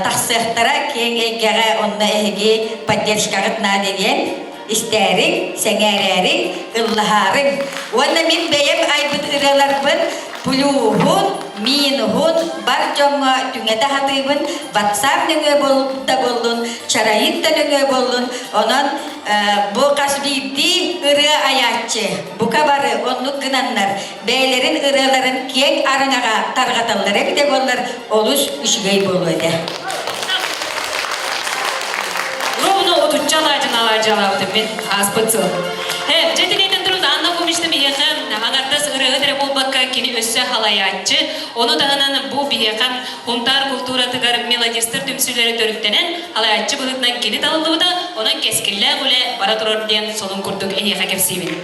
тахсыахтара киэҥ эйгэҕэ онно эһиги поддержкаҕыт наада диэн истээриҥ, сэҥээрээриҥ, ыллаһаарыҥ. Уонна мин бэйэм айбыт ырыаларбын плюһун, минуһун бар дьоҥҥо түҥэтэ сатыыбын, ватсап нөҥүө да буоллун, чарайыт да нөҥүө буоллун. Онон бу хас биирдии ырыа айааччы бука бары оннук гынаннар бэйэлэрин ырыаларын киэҥ араҥаҕа тарҕаталлара эбитэ буоллар олус үчүгэй буолуо этэ. Ровно отучча алаадьын алаадьалаабытым мин ааспыт сыл. Э, дьэ тилиэтэн туран Анна Фомична биһиэхэ аҥардас ырыаһыт эрэ буолбакка кини өссө халайааччы. Ону таһынан бу биһиэхэ Хунтаар култууратыгар мелодистар түмсүүлэрэ төрүттэнэн халайааччы быһыытынан кини талыллыбыта, онон кэскиллээх үлэ бара турар диэн сонун курдук эһиэхэ кэпсиибин.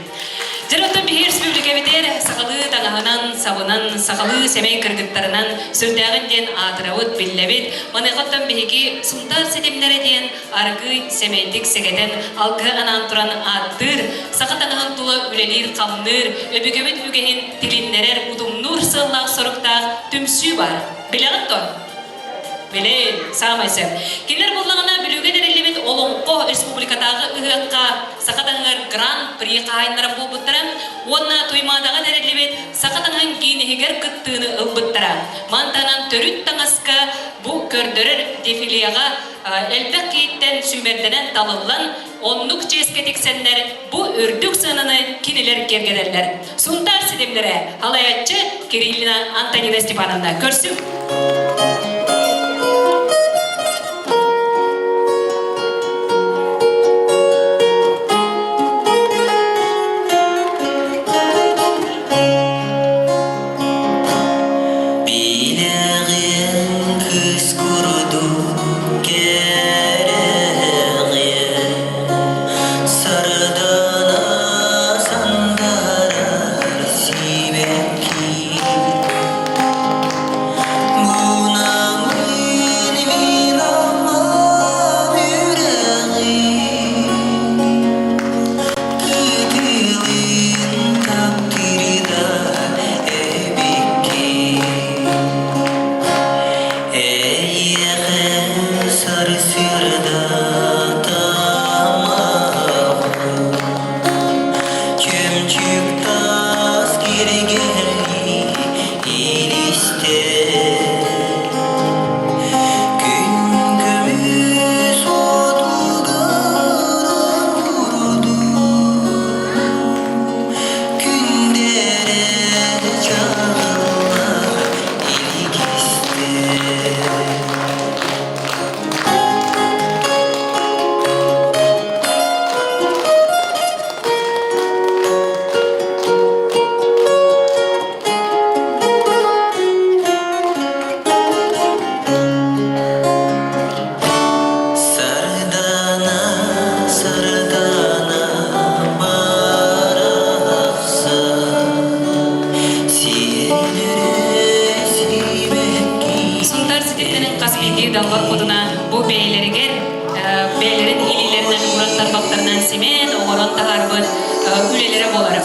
Дьэ, оттон биһиги республикабитигэр сахалыы таҥаһынан, сабынан, сахалыы сэмэй кыргыттарынан сүрдээҕин диэн аатырабыт, биллэбит. Маныаха оттон биһиги Сунтаар ситимнэрэ диэн аргыый сэмэйдик сэгэтэн, алгыһы анаан туран ааттыыр, саха таҥаһын тула үлэлиир-хамныыр, өбүгэбит үгэһин тилиннэрэр, утумнуур сыаллаах-соруктаах түмсүү баар. Билэҕит дуо? Билин, саамай сөп. Кинилэр буллаҕына Бүлүүгэ тэриллибит Олоҥхо республикатааҕы ыһыахха саха таҥаһыгар гран-при хаһаайыннара буолбуттара уонна Туймаадаҕа тэриллибит саха таҥаһын киин иһигэр кыттыыны ылбыттара. Мантанан төрүт таҥаска бу көрдөрөр дефилеҕа элбэх киһиттэн сүүмэрдэнэн талыллан, оннук чиэскэ тиксэннэр бу үрдүк сыананы кинилэр киэргэтэллэр. Сунтаар ситимнэрэ халайааччы Кириллина Антонина Степановна көрсүҥ. Билэҕин кыыс курдук кэрэҕин Сардана сандарар сибэкки Мунамын мин аммам үрэҕин Кытылын таптыырда эбиккин Эйиэхэ сарсыарда тамаҕым Чөмчүүк таас киргэлии илистэ Күн көмүс отугар турдун Күндэрэ чаҕылла илгистэ Сардаана, сардаана барахсан, сиэлэрэ сибэкки. Сунтаар сититтэрин хас биирдии далбар хотуна бу бэйэлэригэр бэйэлэрин илиилэринэн уран тарбахтарынан симээн оҥорон таһаарбыт үлэлэрэ буолар.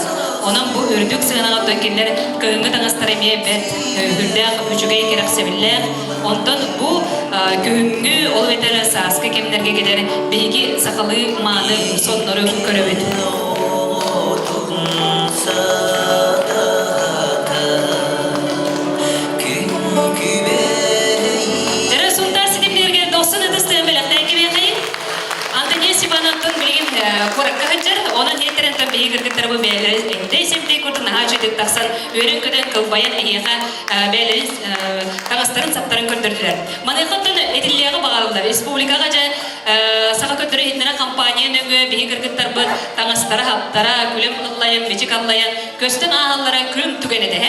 Онон бу үрдүк сыанаҕа оттон кинилэр кыһыҥҥы таҥастара эмиэ бэрт үрдээх, үчүгэй, кэрэхсэбиллээх. Онтон бу күһүҥҥү, ол эбэтэр сааскы кэмнэргэ кэлэр биһиги сахалыы мааны соннору көрөбүт. Дьэрэ Сунтаар ситимнэригэр дохсун ытыс тыын бэлэхтээн кэбиэхэйин. Антония Степановтан билигин куоракка сылдьар, онон иһиттэринтэн биһиги кыргыттарбы бэйэлэрин эмтэй-сэмтэй курдук наһаа үчүгдүк тахсан үөрэн-көтөн кылбайан эһиэхэ бэйэлэрин таҥастарын-саптарын көрдөрдүлэр. Маныаха оттон этиллиэҕи баҕарыллар. Республикаҕа дьэ саха көрдөрө иһитиннэрэр компания нөҥүө биһиги кыргыттарбыт таҥастара-хаптара, күлүм ыллайан, бичик аллайан, көстөн ааһаллара күлүм түгэн этэ.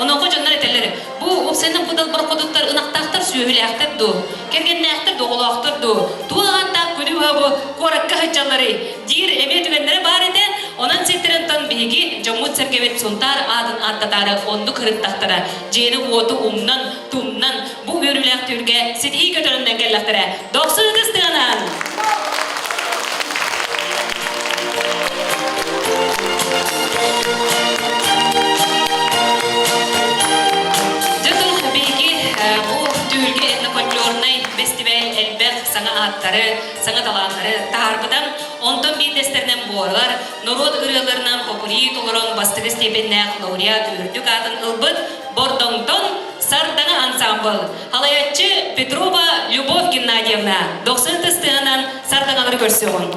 Онуоха дьоннор этэллэр, бу уопсайынан бу далбар хотуттар ынахтаахтар, сүөһүлээхтэр дуу, кэргэннээхтэр дуу, оҕолоохтор дуу, туох ааттаах күнү быһа бу куоракка сылдьалларый диир эмиэ түгэннэрэ баар этэ. Онон ситтэринтэн биһиги дьоммут-сэргэбит Сунтаар аатын ааттатаары оннук ырыттахтара, дьиэни-уоту умнан, тумнан, бу үөрүүлээх түүргэ ситиһии көтөрүнэн кэллэхтэрэ. Дохсун ытыс тыанан! ырыаһыттары, саҥа талааннары таһаарбыта. Онтон биирдэстэринэн буолар норуот ырыаларынан попури толорон бастакы степеннээх лауреат үрдүк аатын ылбыт Бордоҥтон Сардаҥа ансаамбыл халайаччы Петрова Любовь Геннадьевна дохсун ытыс тыаһынан сардаҥалары көрсүөҕүҥ.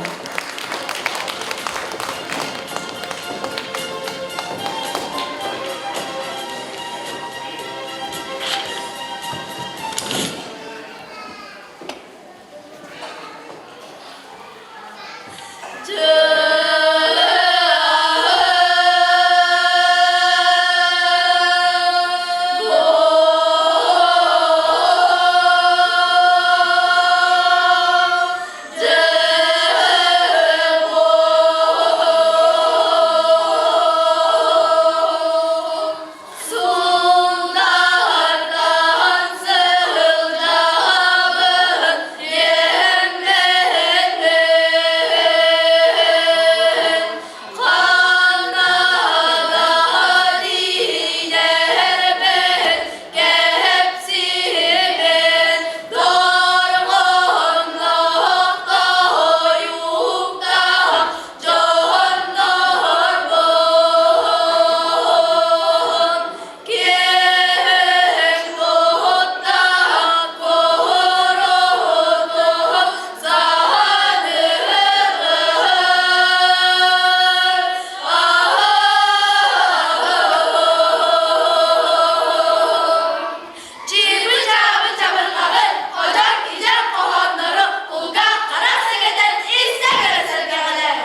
Сундардан сылдьабын диэммэһин ханна да тиийдэрбин кэпсиибин дорҕоонноох тойуктаах дьоннорбун Киэҥ куттаах куорутун саһаныгын Чыыбы-чаабы чабырҕаҕын, ходьоҥ-идьэҥ хоһооннору кулгаах харах сэгэтэн истэ көрө сэргэҕэлээ.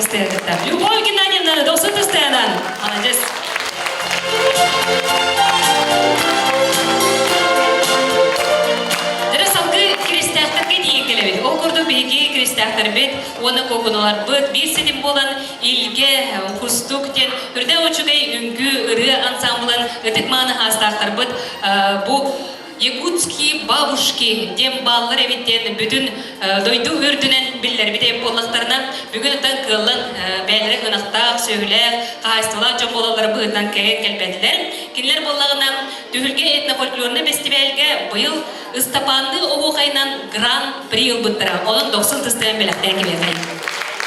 ытыстыгытта. Любовь Геннадьевна дохсун ытыстыганан. Молодец. Дьэ салгыы киристээхтэргэ тиийэн кэлэбит. Ол курдук биһиги киристээхтэрбит уонна куокуналарбыт биир ситим буолан Илгэ, Кустук диэн үрдэ үчүгэй үҥкүү ырыа ансамблын ытык мааны хаастаахтарбыт бу Якутские бабушки диэн бааллар эбит диэн бүтүн дойду үрдүнэн биллэрбит эбит буоллахтарына, бүгүн оттон кыаллан бэйэлэрэ ынахтаах, сүөһүлээх, хаһаайыстыбалаах дьон буолаллара быһыытынан кэлэн кэлбэтилэр. Кинилэр буоллаҕына Түһүлгэ этнофольклорнай бэстибээлгэ быйыл Ыстапаанныы оһуохайынан гран-при ылбыттара. Онон дохсун тыстыан бэлэхтээн кэлиэхэй.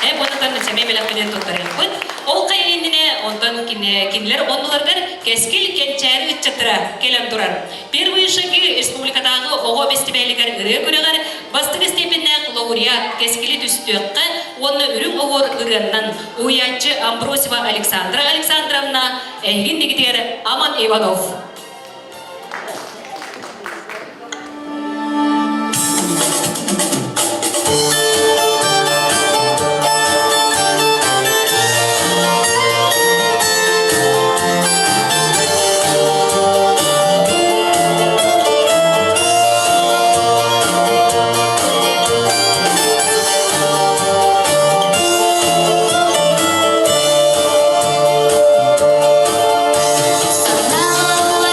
Э, онтон сэмэй бэлэхпитин туттарыахпыт. Ол хайа иннинэ, онтон кинилэр оннуларыгар Кэскил кэнчээри ыччаттара кэлэн турар. Первые шаги республикатааҕы оҕо бэстибээлигэр ырыа күрэҕэр бастакы степеннээх лауреат Кэскили түстүөххэ уонна Үрүҥ оһуор ырыаннан уһуйааччы Амбросева Александра Александровна эһиги иннигитигэр Аман Иванов. Санаалар.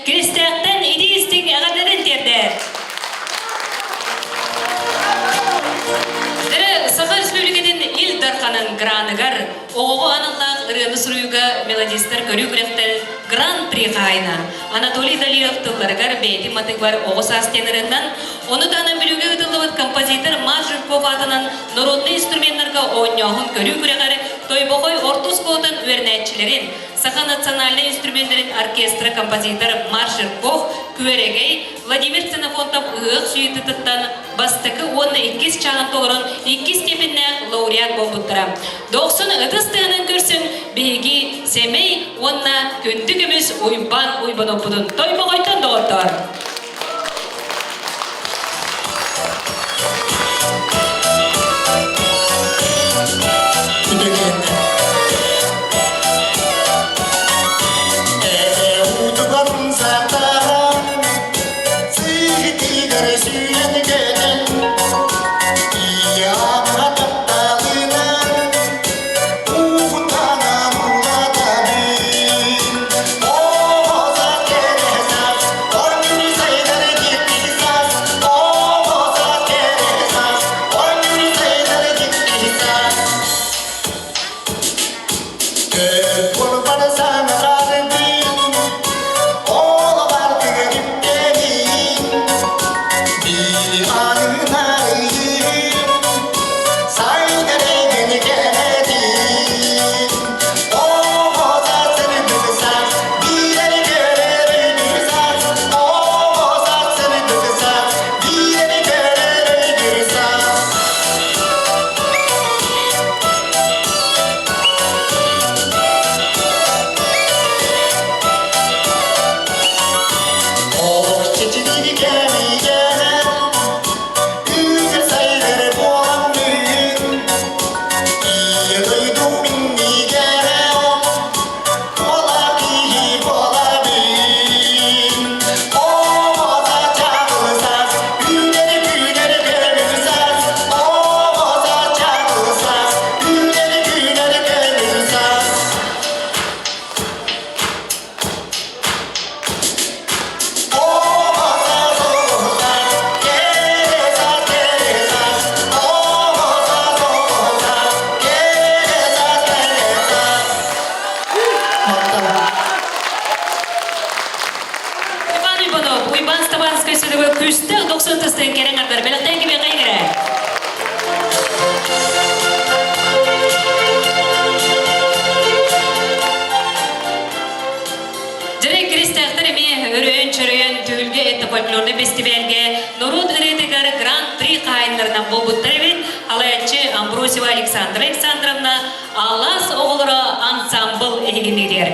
Киристээхтэн итии-истиҥ эҕэрдэтин тиэрдэр. Саха Республикатын Ил Дарханын граныгар оҕоҕо аналлаах ырыаны суруйууга мелодистар көрүү күрэхтэр Гран-при хаһаайына Анатолий Далилов тылларыгар бэйэтин матыыбар оҕо саас диэн ырыаннан, ону таһынан Бүлүүгэ ыытыллыбыт композитор Марк Жирков аатынан народнай инструменнарга оонньооһун көрүү күрэҕэр Тойбохой орто оскуолатын үөрэнээччилэрин Саха национальнай инструменнарын оркестра композитор Марк Жирков, Күөрэгэй, Владимир Ксенофонтов ыһыах сүүйүтүттэн бастакы уонна иккис чааһын толорон иккис степеннээх лауреат буолбуттара. Дохсун ытыс тыаһынан көрсөн биһиги сэмэй уонна күндү көмүс Уйбаан Уйбаноппутун Тойбоҕойтон доҕоттоор! Иван Иванов, Уйбан Стабанскай сүрүгө күстээх 90 тыстыын кэрэн ардар бэлэхтээн кимиэхэ иҥэрэ? Дьэрэй киристээхтэр эмиэ өрөйөн-чөрөйөн түһүлгэ этнофольклорнай бэстибээлгэ норуот ырыатыгар гран-при хаһаайыннарынан буолбуттар эбит. Алаяччы Амбросева Александра Александровна Алаас оҕолоро ансамбл эһигинигэр.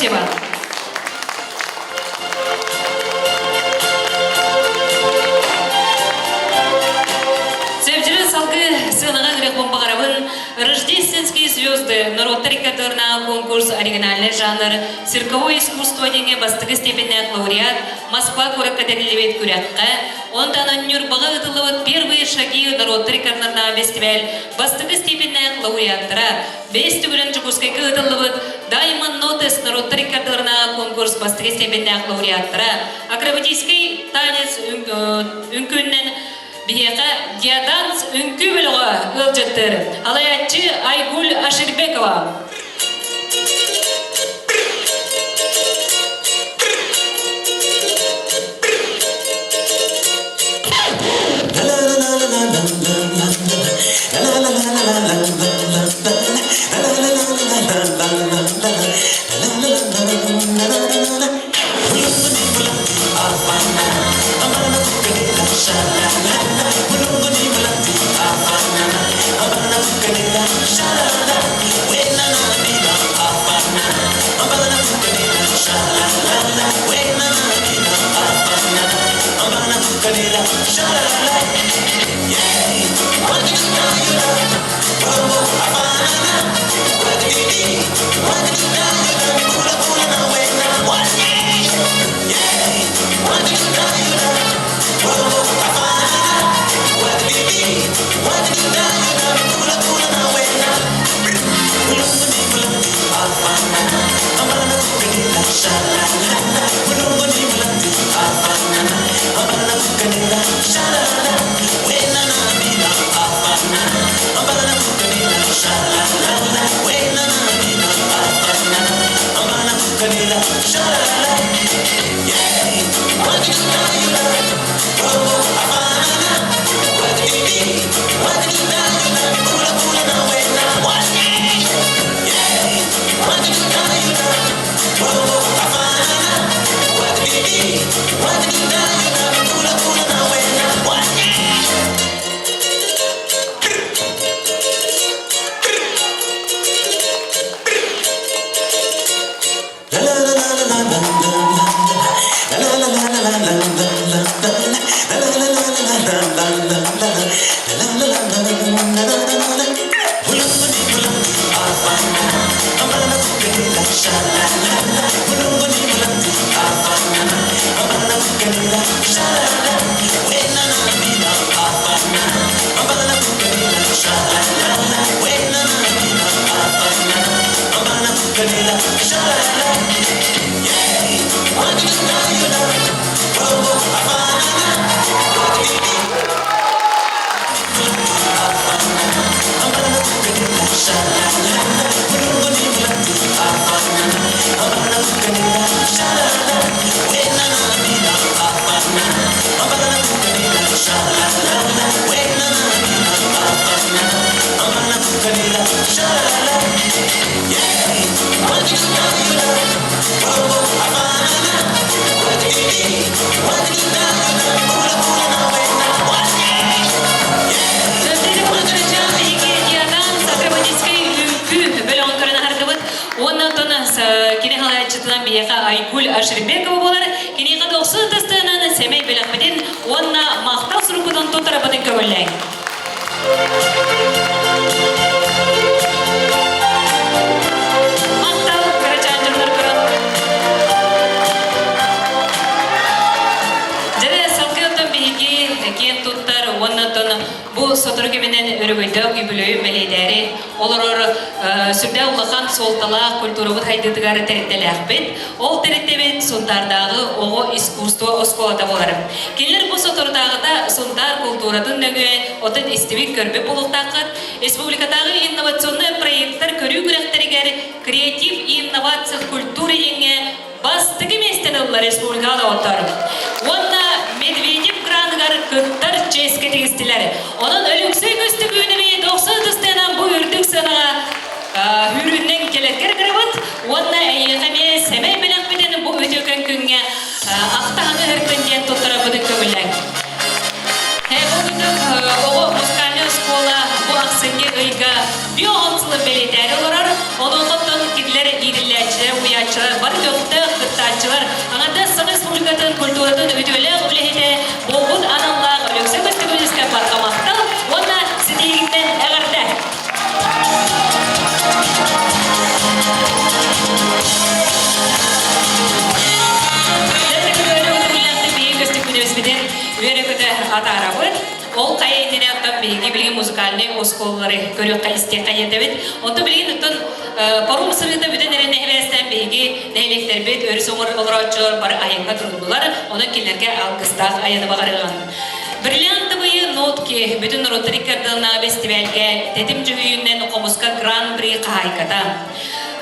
Спасибо. Сөбдьүрүн салгыы сыанаҕа ыҥырыахпын баҕарабын. Рождественские звезды норуоттар иккардыларынааҕы конкурс оригинальный жанр цирковое искусство диэҥҥэ бастакы степеннээх лауреат Москва куоракка тэриллибит күрэххэ, онтон Ньурбаҕа ыытыллыбыт Первые шаги норуоттар иккардыларынааҕы фестиваль бастакы степеннээх лауреаттара, бэс төгүлүн Дьокуускайга ыытыллыбыт Diamond Notes норуоттар иккардыларынааҕы конкурс бастакы степеннээх лауреаттара, акробатическай танец үҥкүүннэн биһиэхэ Диаданс үҥкүү бөлөҕө ыалдьыттыыр. Алайааччы Айгуль Аширбекова. Кини халааччытынан биһиэхэ Айгуль Аширбекова буолар. Киниэхэ дохсун ытыстыынан сэмэй бэлэхпитин уонна махтал суруккутун туттарабытын көҥүллээҥ. Махтал, кырачаан дьоннорго. Дьэ, салгыы оттон биһиги киэн туттар уонна оттон бу сотору кэминэн өрөгөйдөөх үбүлүөйү бэлиэтээри олорор сүрдээх улахан суолталаах культурабыт хайдыытыгар тэрилтэлээхпит. Ол тэрилтэбит Сунтаардааҕы оҕо искусство оскуолата буолар. Кинилэр бу соторутааҕыта Сунтаар култууратын нөҥүө отон истибит көрбүт буолуохтааххыт республикатааҕы инновационнай проекттар көрүү күрэхтэригэр креатив и инновация в культуре диэҥҥэ бастакы миэстэни ылла республикаҕа доҕоттор. Уонна Медведев граныгар кыттар чиэскэ тигистилэр. Онон Өлөксөй Көстөкүүнэби дохсун ытыстыынан бу үрдүк сыанаҕа үүрүүнэн кэлэргэр кырабыт уонна эйиэхэ эмиэ сэмэй бэлэхпитин бу үтүөкэн күҥҥэ ахтаһаны ыһыртын диэн туттарарбытын көҥүллээҥ. Бу курдук оҕо музыкальнай оскуола бу ахсынньы ыйга биоон сылын бэлиэтээри олорор. Онуоха оттон кинилэр иитиллээччилэр, уһуйааччылар бары. культуратын үтүөлээх үлэһитэ буолбут аналлаах Өлөксөй Көстөкүүнүскэ барҕа махтал уонна ситиһиигиттэн эҕэрдэ! Үөрэ-көтө атаарабыт. Ол хайа иннинэ оттон биһиги билигин музыкальнай оскуолалары көрүөххэ истиэххэ диэтэбит. Онтон билигин оттон паром сырыыта бүтэн эрэн нэһилиэстэн биһиги нэһилиэктэрбит өрүс олорооччулар бары айаҥҥа туруннулар. Онон кинилэргэ алгыстаах айаны баҕарыаҕын. Бриллиантовые нотки бүтүн норуоттар икки бэстибээлгэ тэтим дьүһүйүүнэн хомуска гран-при хаһаайката.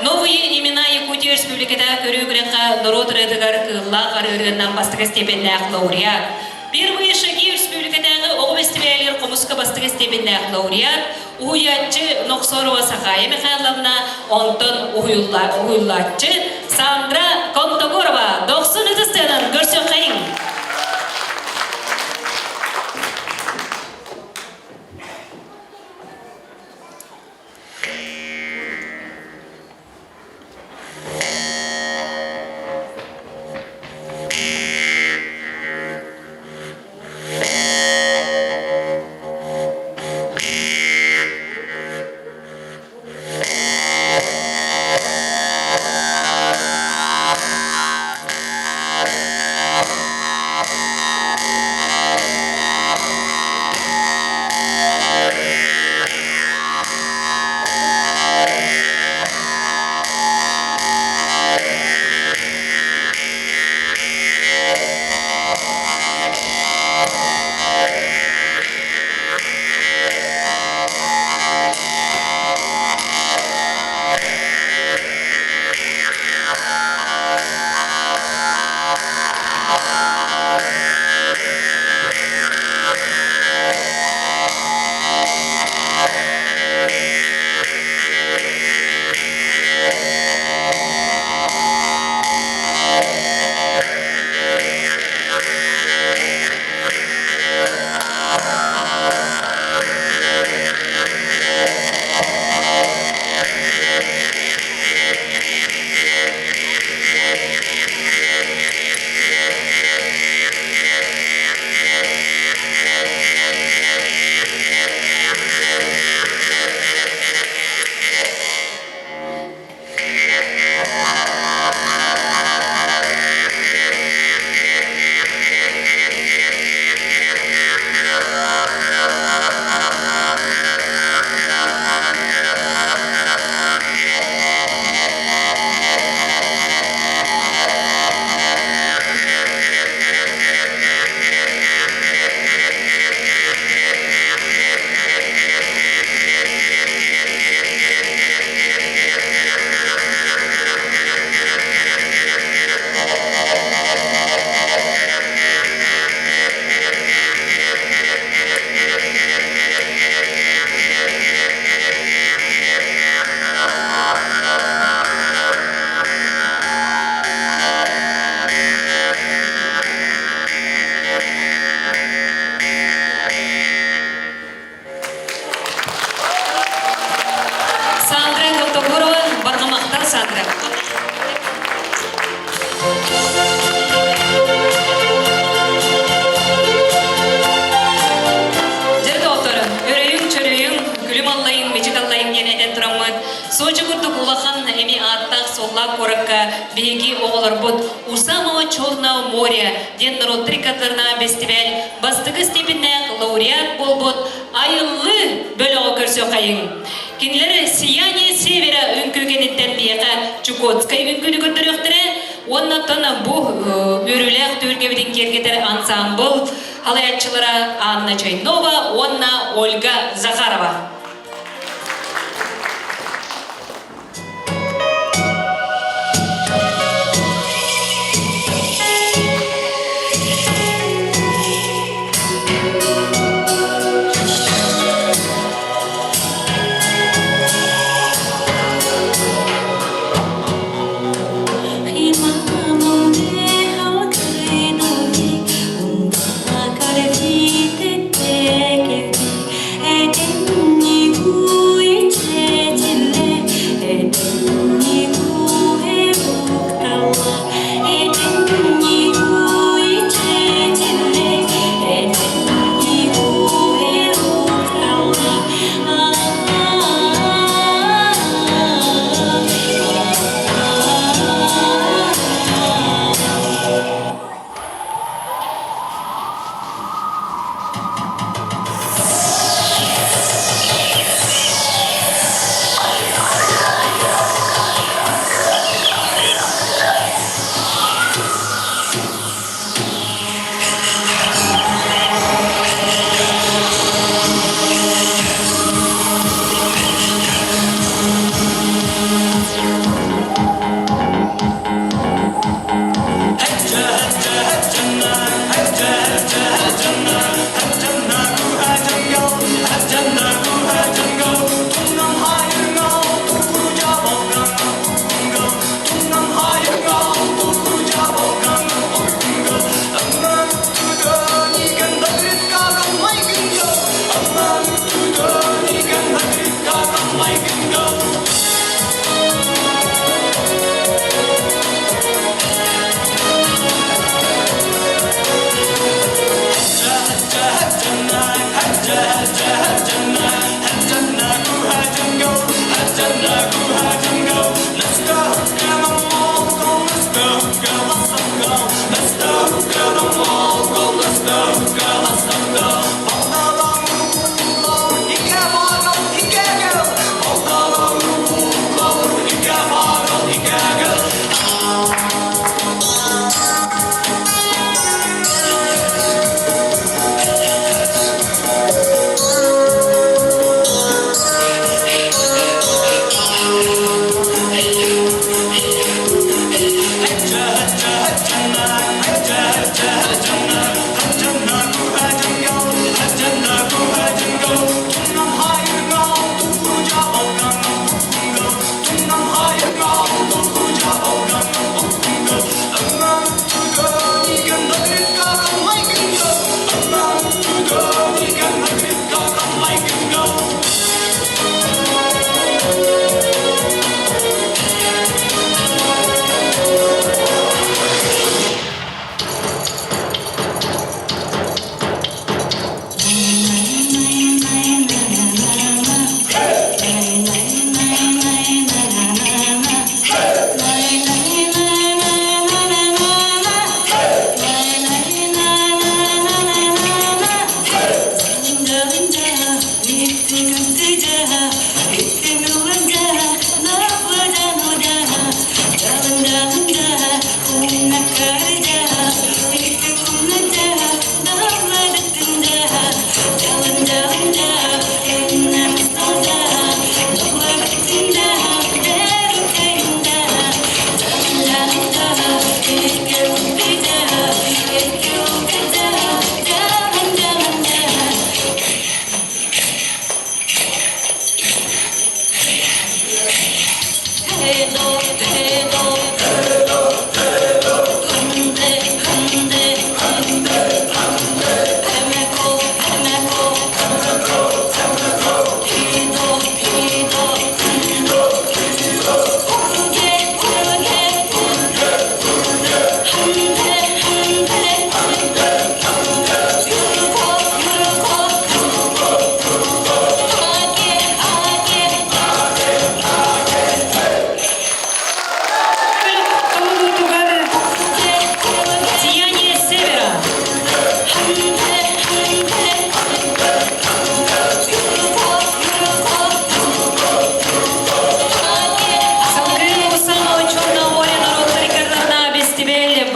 Новые имена Якутии Республиката көрүү күрэххэ норуот ырыатыгар кыыллаах арыырыаннан бастакы степеннээх лауреат. Первые шаги республикатааҕы оҕо бэстибээлигэр хомуска бастакы степеннээх лауреат, уһуйааччы Нохсорова Сахая Михайловна, онтон уһуйуллааччы Сандра Контогорова дохсун ытыстыынан көрсүөххэйиҥ! Сандра Готогурова, Баргамахтар Сандра. Дьэ доҕоттор, өрөйүҥ, чөрөйүҥ, күлүм аллайыҥ, мичик аллайыҥ диэн этэн тураммыт, Сочи курдук улахан эми ааттаах-суоллаах куоракка биһиги оҕолорбут У самого Черного моря диэн норуоттар иккардыларынааҕы бэстибээл бастакы степеннээх лауреат буолбут Айыллыы бөлөҕү көрсүөххэйиҥ. Кинилэр «Сияние севера» үҥкүү кэнниттэн биһиэхэ Чукотскай үҥкүүнү көрдөрүөхтэрэ уонна оттон бу үөрүүлээх түһүлгэбитин киэргэтэр ансаамбыл салайааччылара Анна Чайнова уонна Ольга Захарова.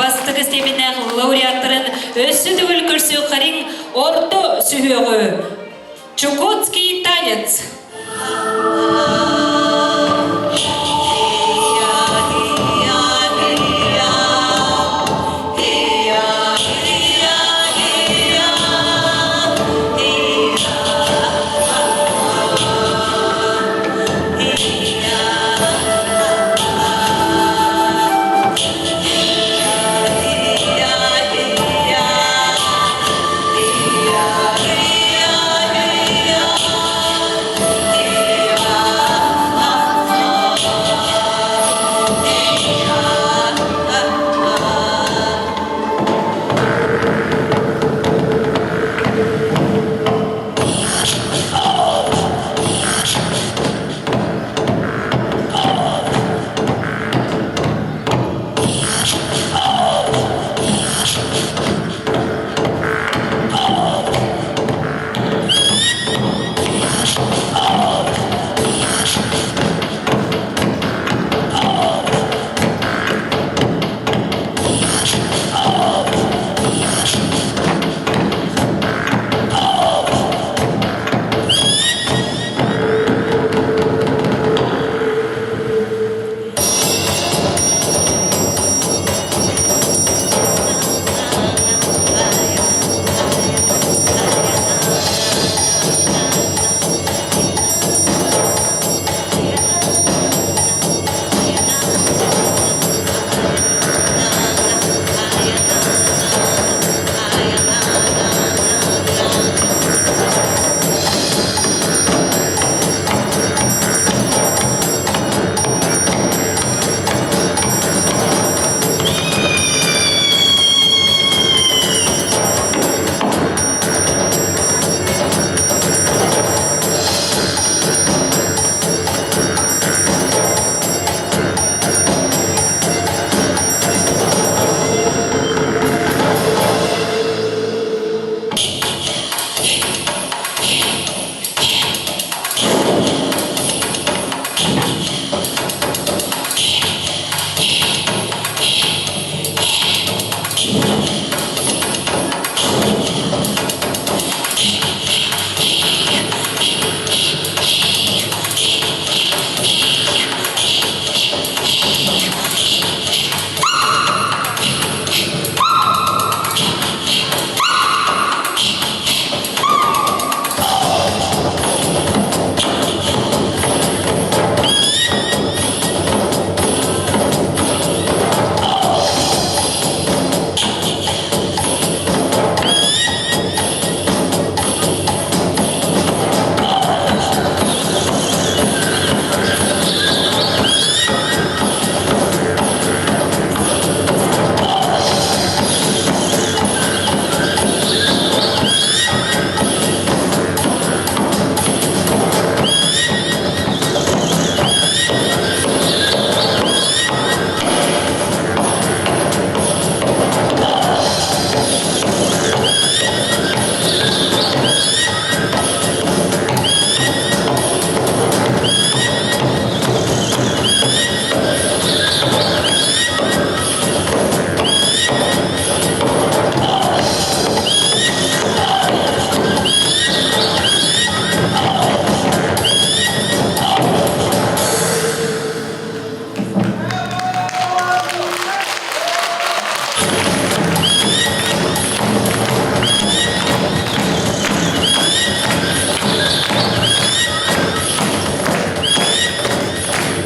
бастакы степеннээх лауреаттарын өссө төгүл көрсүөххэрин орто сүһүөҕү Чукотский танец.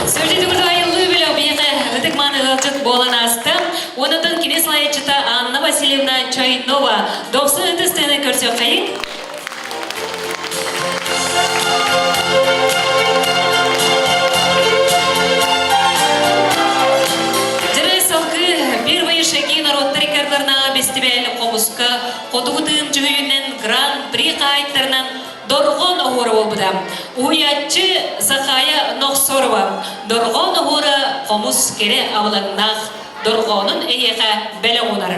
Сүрдүгүр айыллыы бөлөх биһиэхэ ытык мааны ыалдьыт буолан ааста. Онотон кини салайааччыта Анна Васильевна Чайнова дохсун ытыс тыаны көрсүөххэйиҥ. Дьэрэ салгыы Первые шаги народтар иккардыларынааҕы бэстибээл хомуска хотугу тыын дьүһүйүнэн гран-при хаһаайыттарынан Дорҕоон оһуора буолбута. Уһуйааччы Сахая Нохсорова Дорҕоон оһуора хомус кэрэ абылаҥнаах дорҕоонун эһиэхэ бэлэх уунар.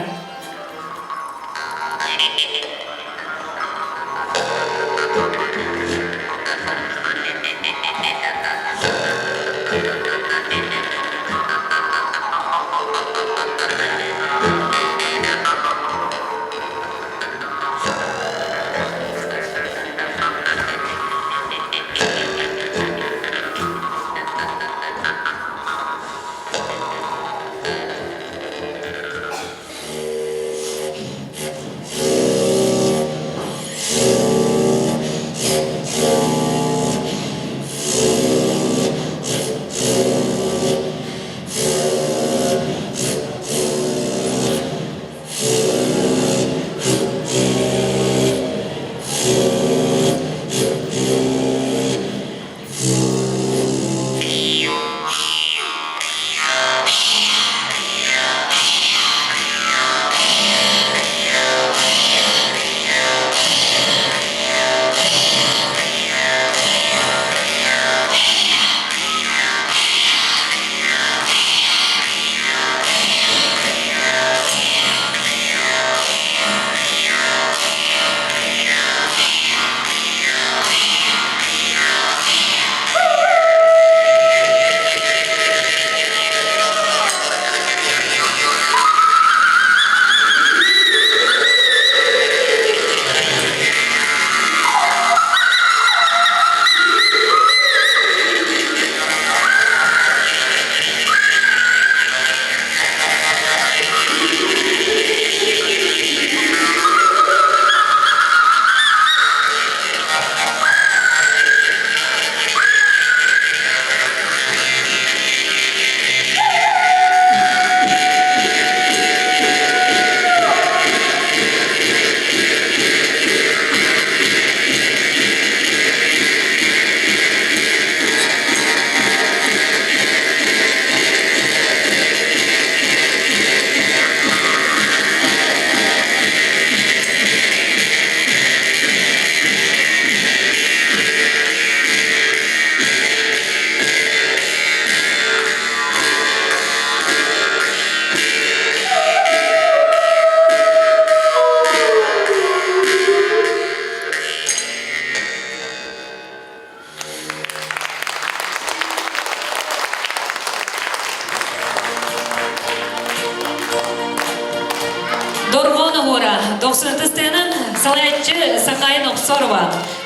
Дорҕоон оһуора дохсун ытыстыынан салайааччы Сахай Нохсорова.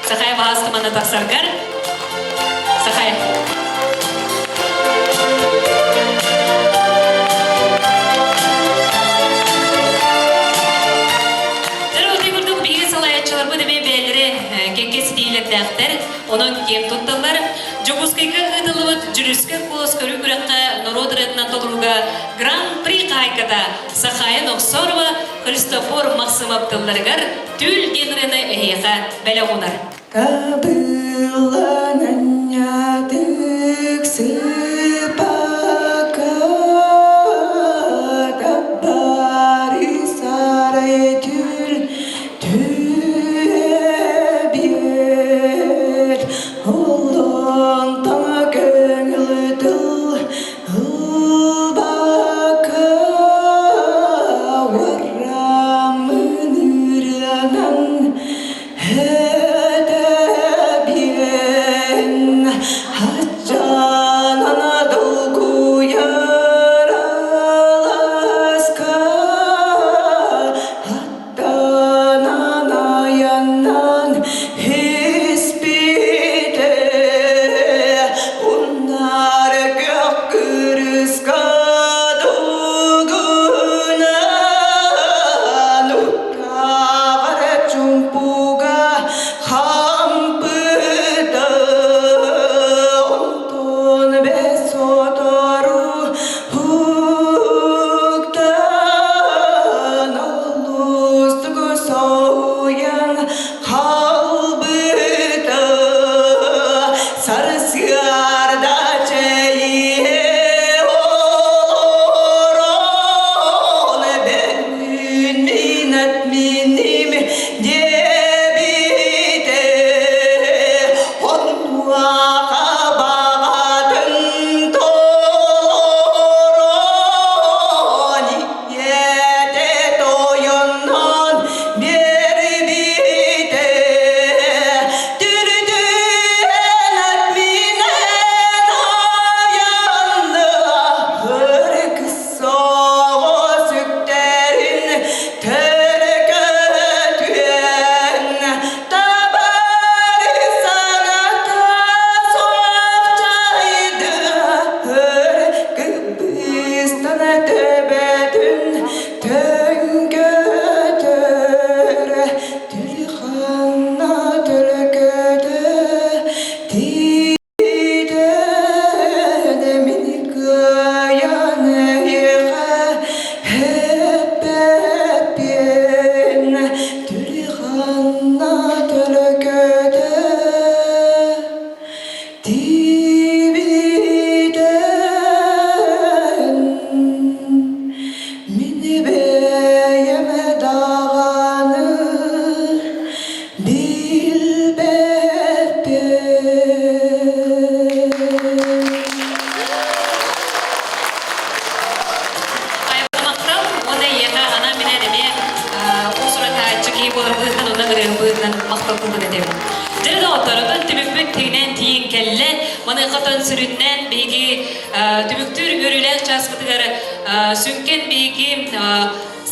Сахай баһаастыманы тахсаргар. Сахай. Курдук биһиги салайааччыларбыт эмиэ бэйэлэрэ кэккэ ситиилэрдээхтэр, онон киэн тутталлар. Дьокуускайга ыытыллыбыт Дьүрүскэ куолас көрүү күрэххэ норуот ырыатынан толорууга Гран-при хаһаайката Сахая Нохсорова Христофор Махсымов тылларыгар Түүл диэн ырыаны эһиэхэ бэлэх уунар. Табыллан анньаатык сыппакка Таббары сарай түүл түһэбиэр Оллон таҥа көҥүл тыл ылбакка Уораммын ырыанан Этэбиэн аччанан долгуйар алааска аттанан айаннан испите уннар көх кырыска дугунан Хаҕар чумпуга хампыта онтон бэс сотору уктан олустук соһуйан хаалбыта сарсыарда чэйиэ олорон Минат миним диэбитэ онуоха баҕатын толорон ийэтэ тойоннон биэрбитэ түрдүөн минэн айанна Соҕо сүктэрин төлөкөтүөн табары саната суохчайдыыр кыбыстан төбөтүн төҥкөтөр түрханна төлөкөтө Мин кыайан эйиэхэ эппэппин, Түрханна төлөкөтө тиибитэн. Мин бэйэм даҕаны Махтал уонна эйиэхэ анаан минээн эмиэ уус-уран киһи буолар быһыытынан уонна ырыаһы быһыытынан махтал тылбын этэбин. Дьэ доҕоттор, отон түмүкпүт тигинэн тиийэн кэллэ. Маныаха сүрүннээн биһиги түмүктүүр үөрүүлээх чааспытыгар сүҥкэн биһиги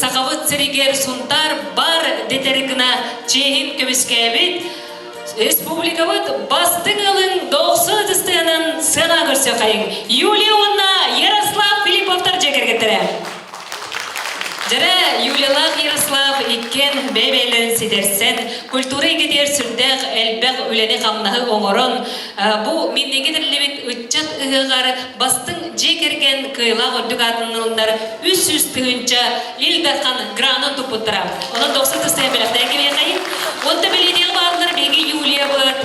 Сахабыт сиригэр Сунтаар бар дэтэр гына чиэһин көмүскээбит Республикабыт бастыҥ ыалын дохсун ытыстыанан сыана көрсүөххэйиҥ. Юлия уонна Ярослав Филипповтар дьиэ кэргэттэрэ. Дьэрэ Юлиялаах Ярослав иккиэн бэйэ-бэйэлэрин ситэрсэн, культура эйгэтигэр сүрдээх элбэх үлэни-хамнаһы оҥорон, бу минники тэриллибит ыччат ыһыаҕар бастыҥ дьиэ кэргэн кыайыылаах үрдүк аатын ылыннар 300 тыһыынча Ил Дархан гранын туппуттара. Онон дохсун тыстыйан бэлэхтээн кэбиэхэйин. Онто бэлиэтиэҕи бааллар биһиги Юлиябыт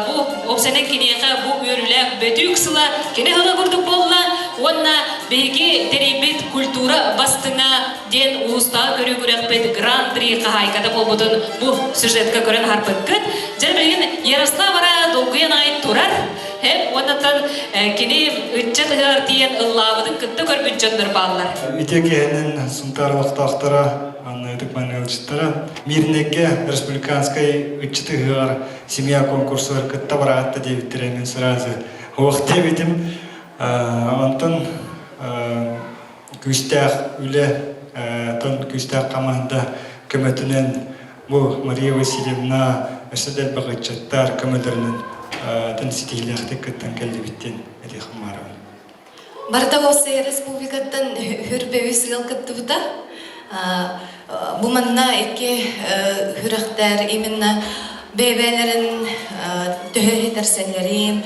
бу опсанан киниэхэ бу үөрүүлээх бөтүүк сыла кини сыла курдук буолла уонна биһиги тэрийбит культура бастыҥа диэн улуустааҕы көрүү күрэхпит гран-при хаһаайката буолбутун бу сюжетка көрөн аһарбыккыт. Дьэ билигин Ярослав ара долгуйан аҕай турар. Һэм уоннаттан кини ыччат ыһыаҕар тиийэн ыллаабытын кытта көрбүт дьоннор бааллар. Үтүө киһинин Сунтаар олохтоохторо, Анна Ытык ыалдьыттара Мирнэйгэ республиканскай ыччат ыһыаҕар семья конкурсугар кытта бараатта диэбиттэрэ мин сразу уох диэбитим. Онтон күүстээх үлэ. тон күүстээх хамаанда көмөтүнэн бу Мария Васильевна өссө да элбэх ыччаттар көмөлөрүнэн тэн ситиһиилээхтик кыттан кэллибит диэн этиэхпин баҕарабын. Барыта уопсай республикаттан хүрбэбис ыал кыттыбыта. Бу манна икки күрэхтэр именно бэйэ-бэйэлэрин төһө иһитэрсэллэрин,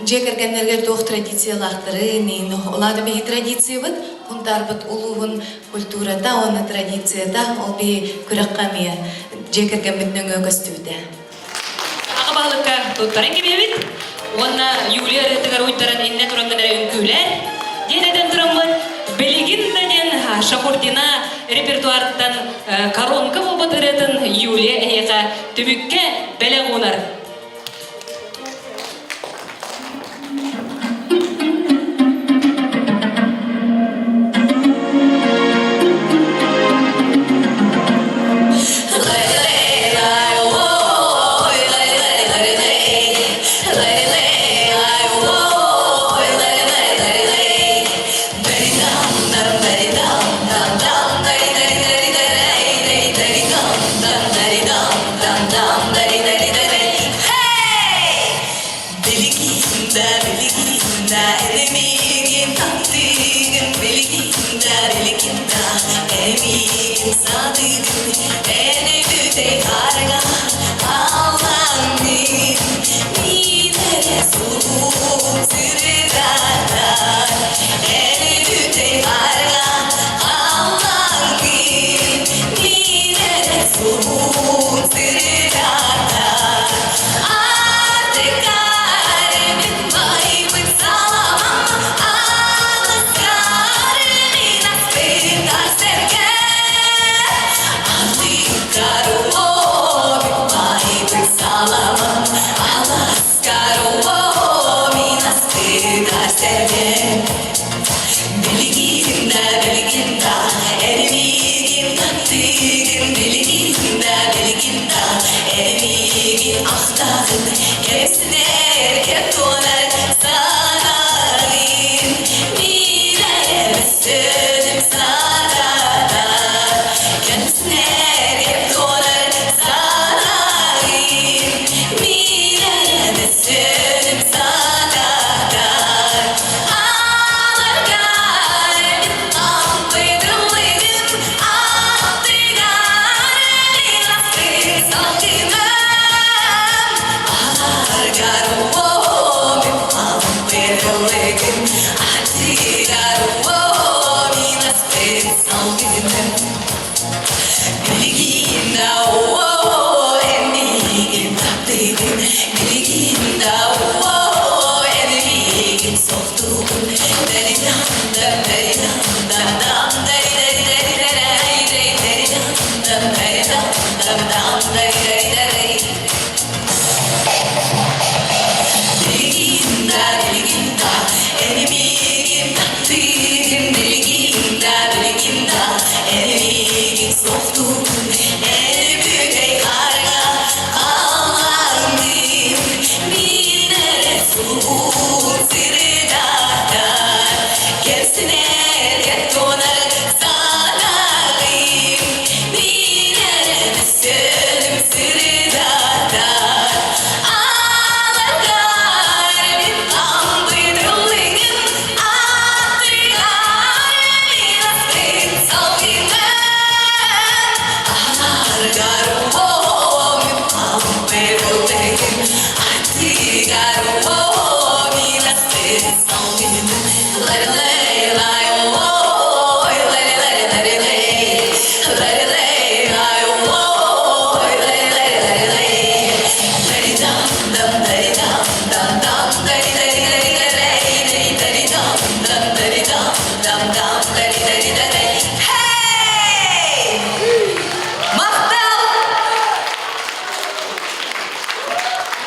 дьиэ кэргэннэригэр туох традициялаахтарын, улаата биһи традициябыт, Хунтаарбыт улууһун культурата уонна традицията ол биһи күрэххэ эмиэ дьиэ кэргэммит нөҥүө көстүбүтэ. Аҕа баһылыкка туттаран кэбиһэбит уонна Юлия ырыатыгар уйдаран иннэ туран эрэ үҥкүүлэр диэн этэн тураммыт билигин да диэн Шахурдина репертуарыттан коронка буолбут ырыатын Юлия эһиэхэ түмүккэ бэлэх уунар.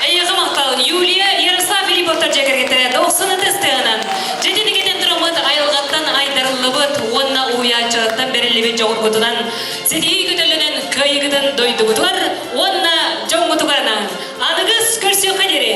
Эйиэхэ махтал, Юлия Ярослав Филипповтар дьиэ кэргэттэрэ 90 ытыстыынан дьэтиникэтин тураммыт айылҕаттан айдарыллыбыт уонна уһуйааччылартан бэриллибит дьоҕургутунан ситиһии көтөллөнөн кыайыгытын дойдугутугар уонна дьоҥҥутугар анаан аныгыс көрсүөххэ диэри.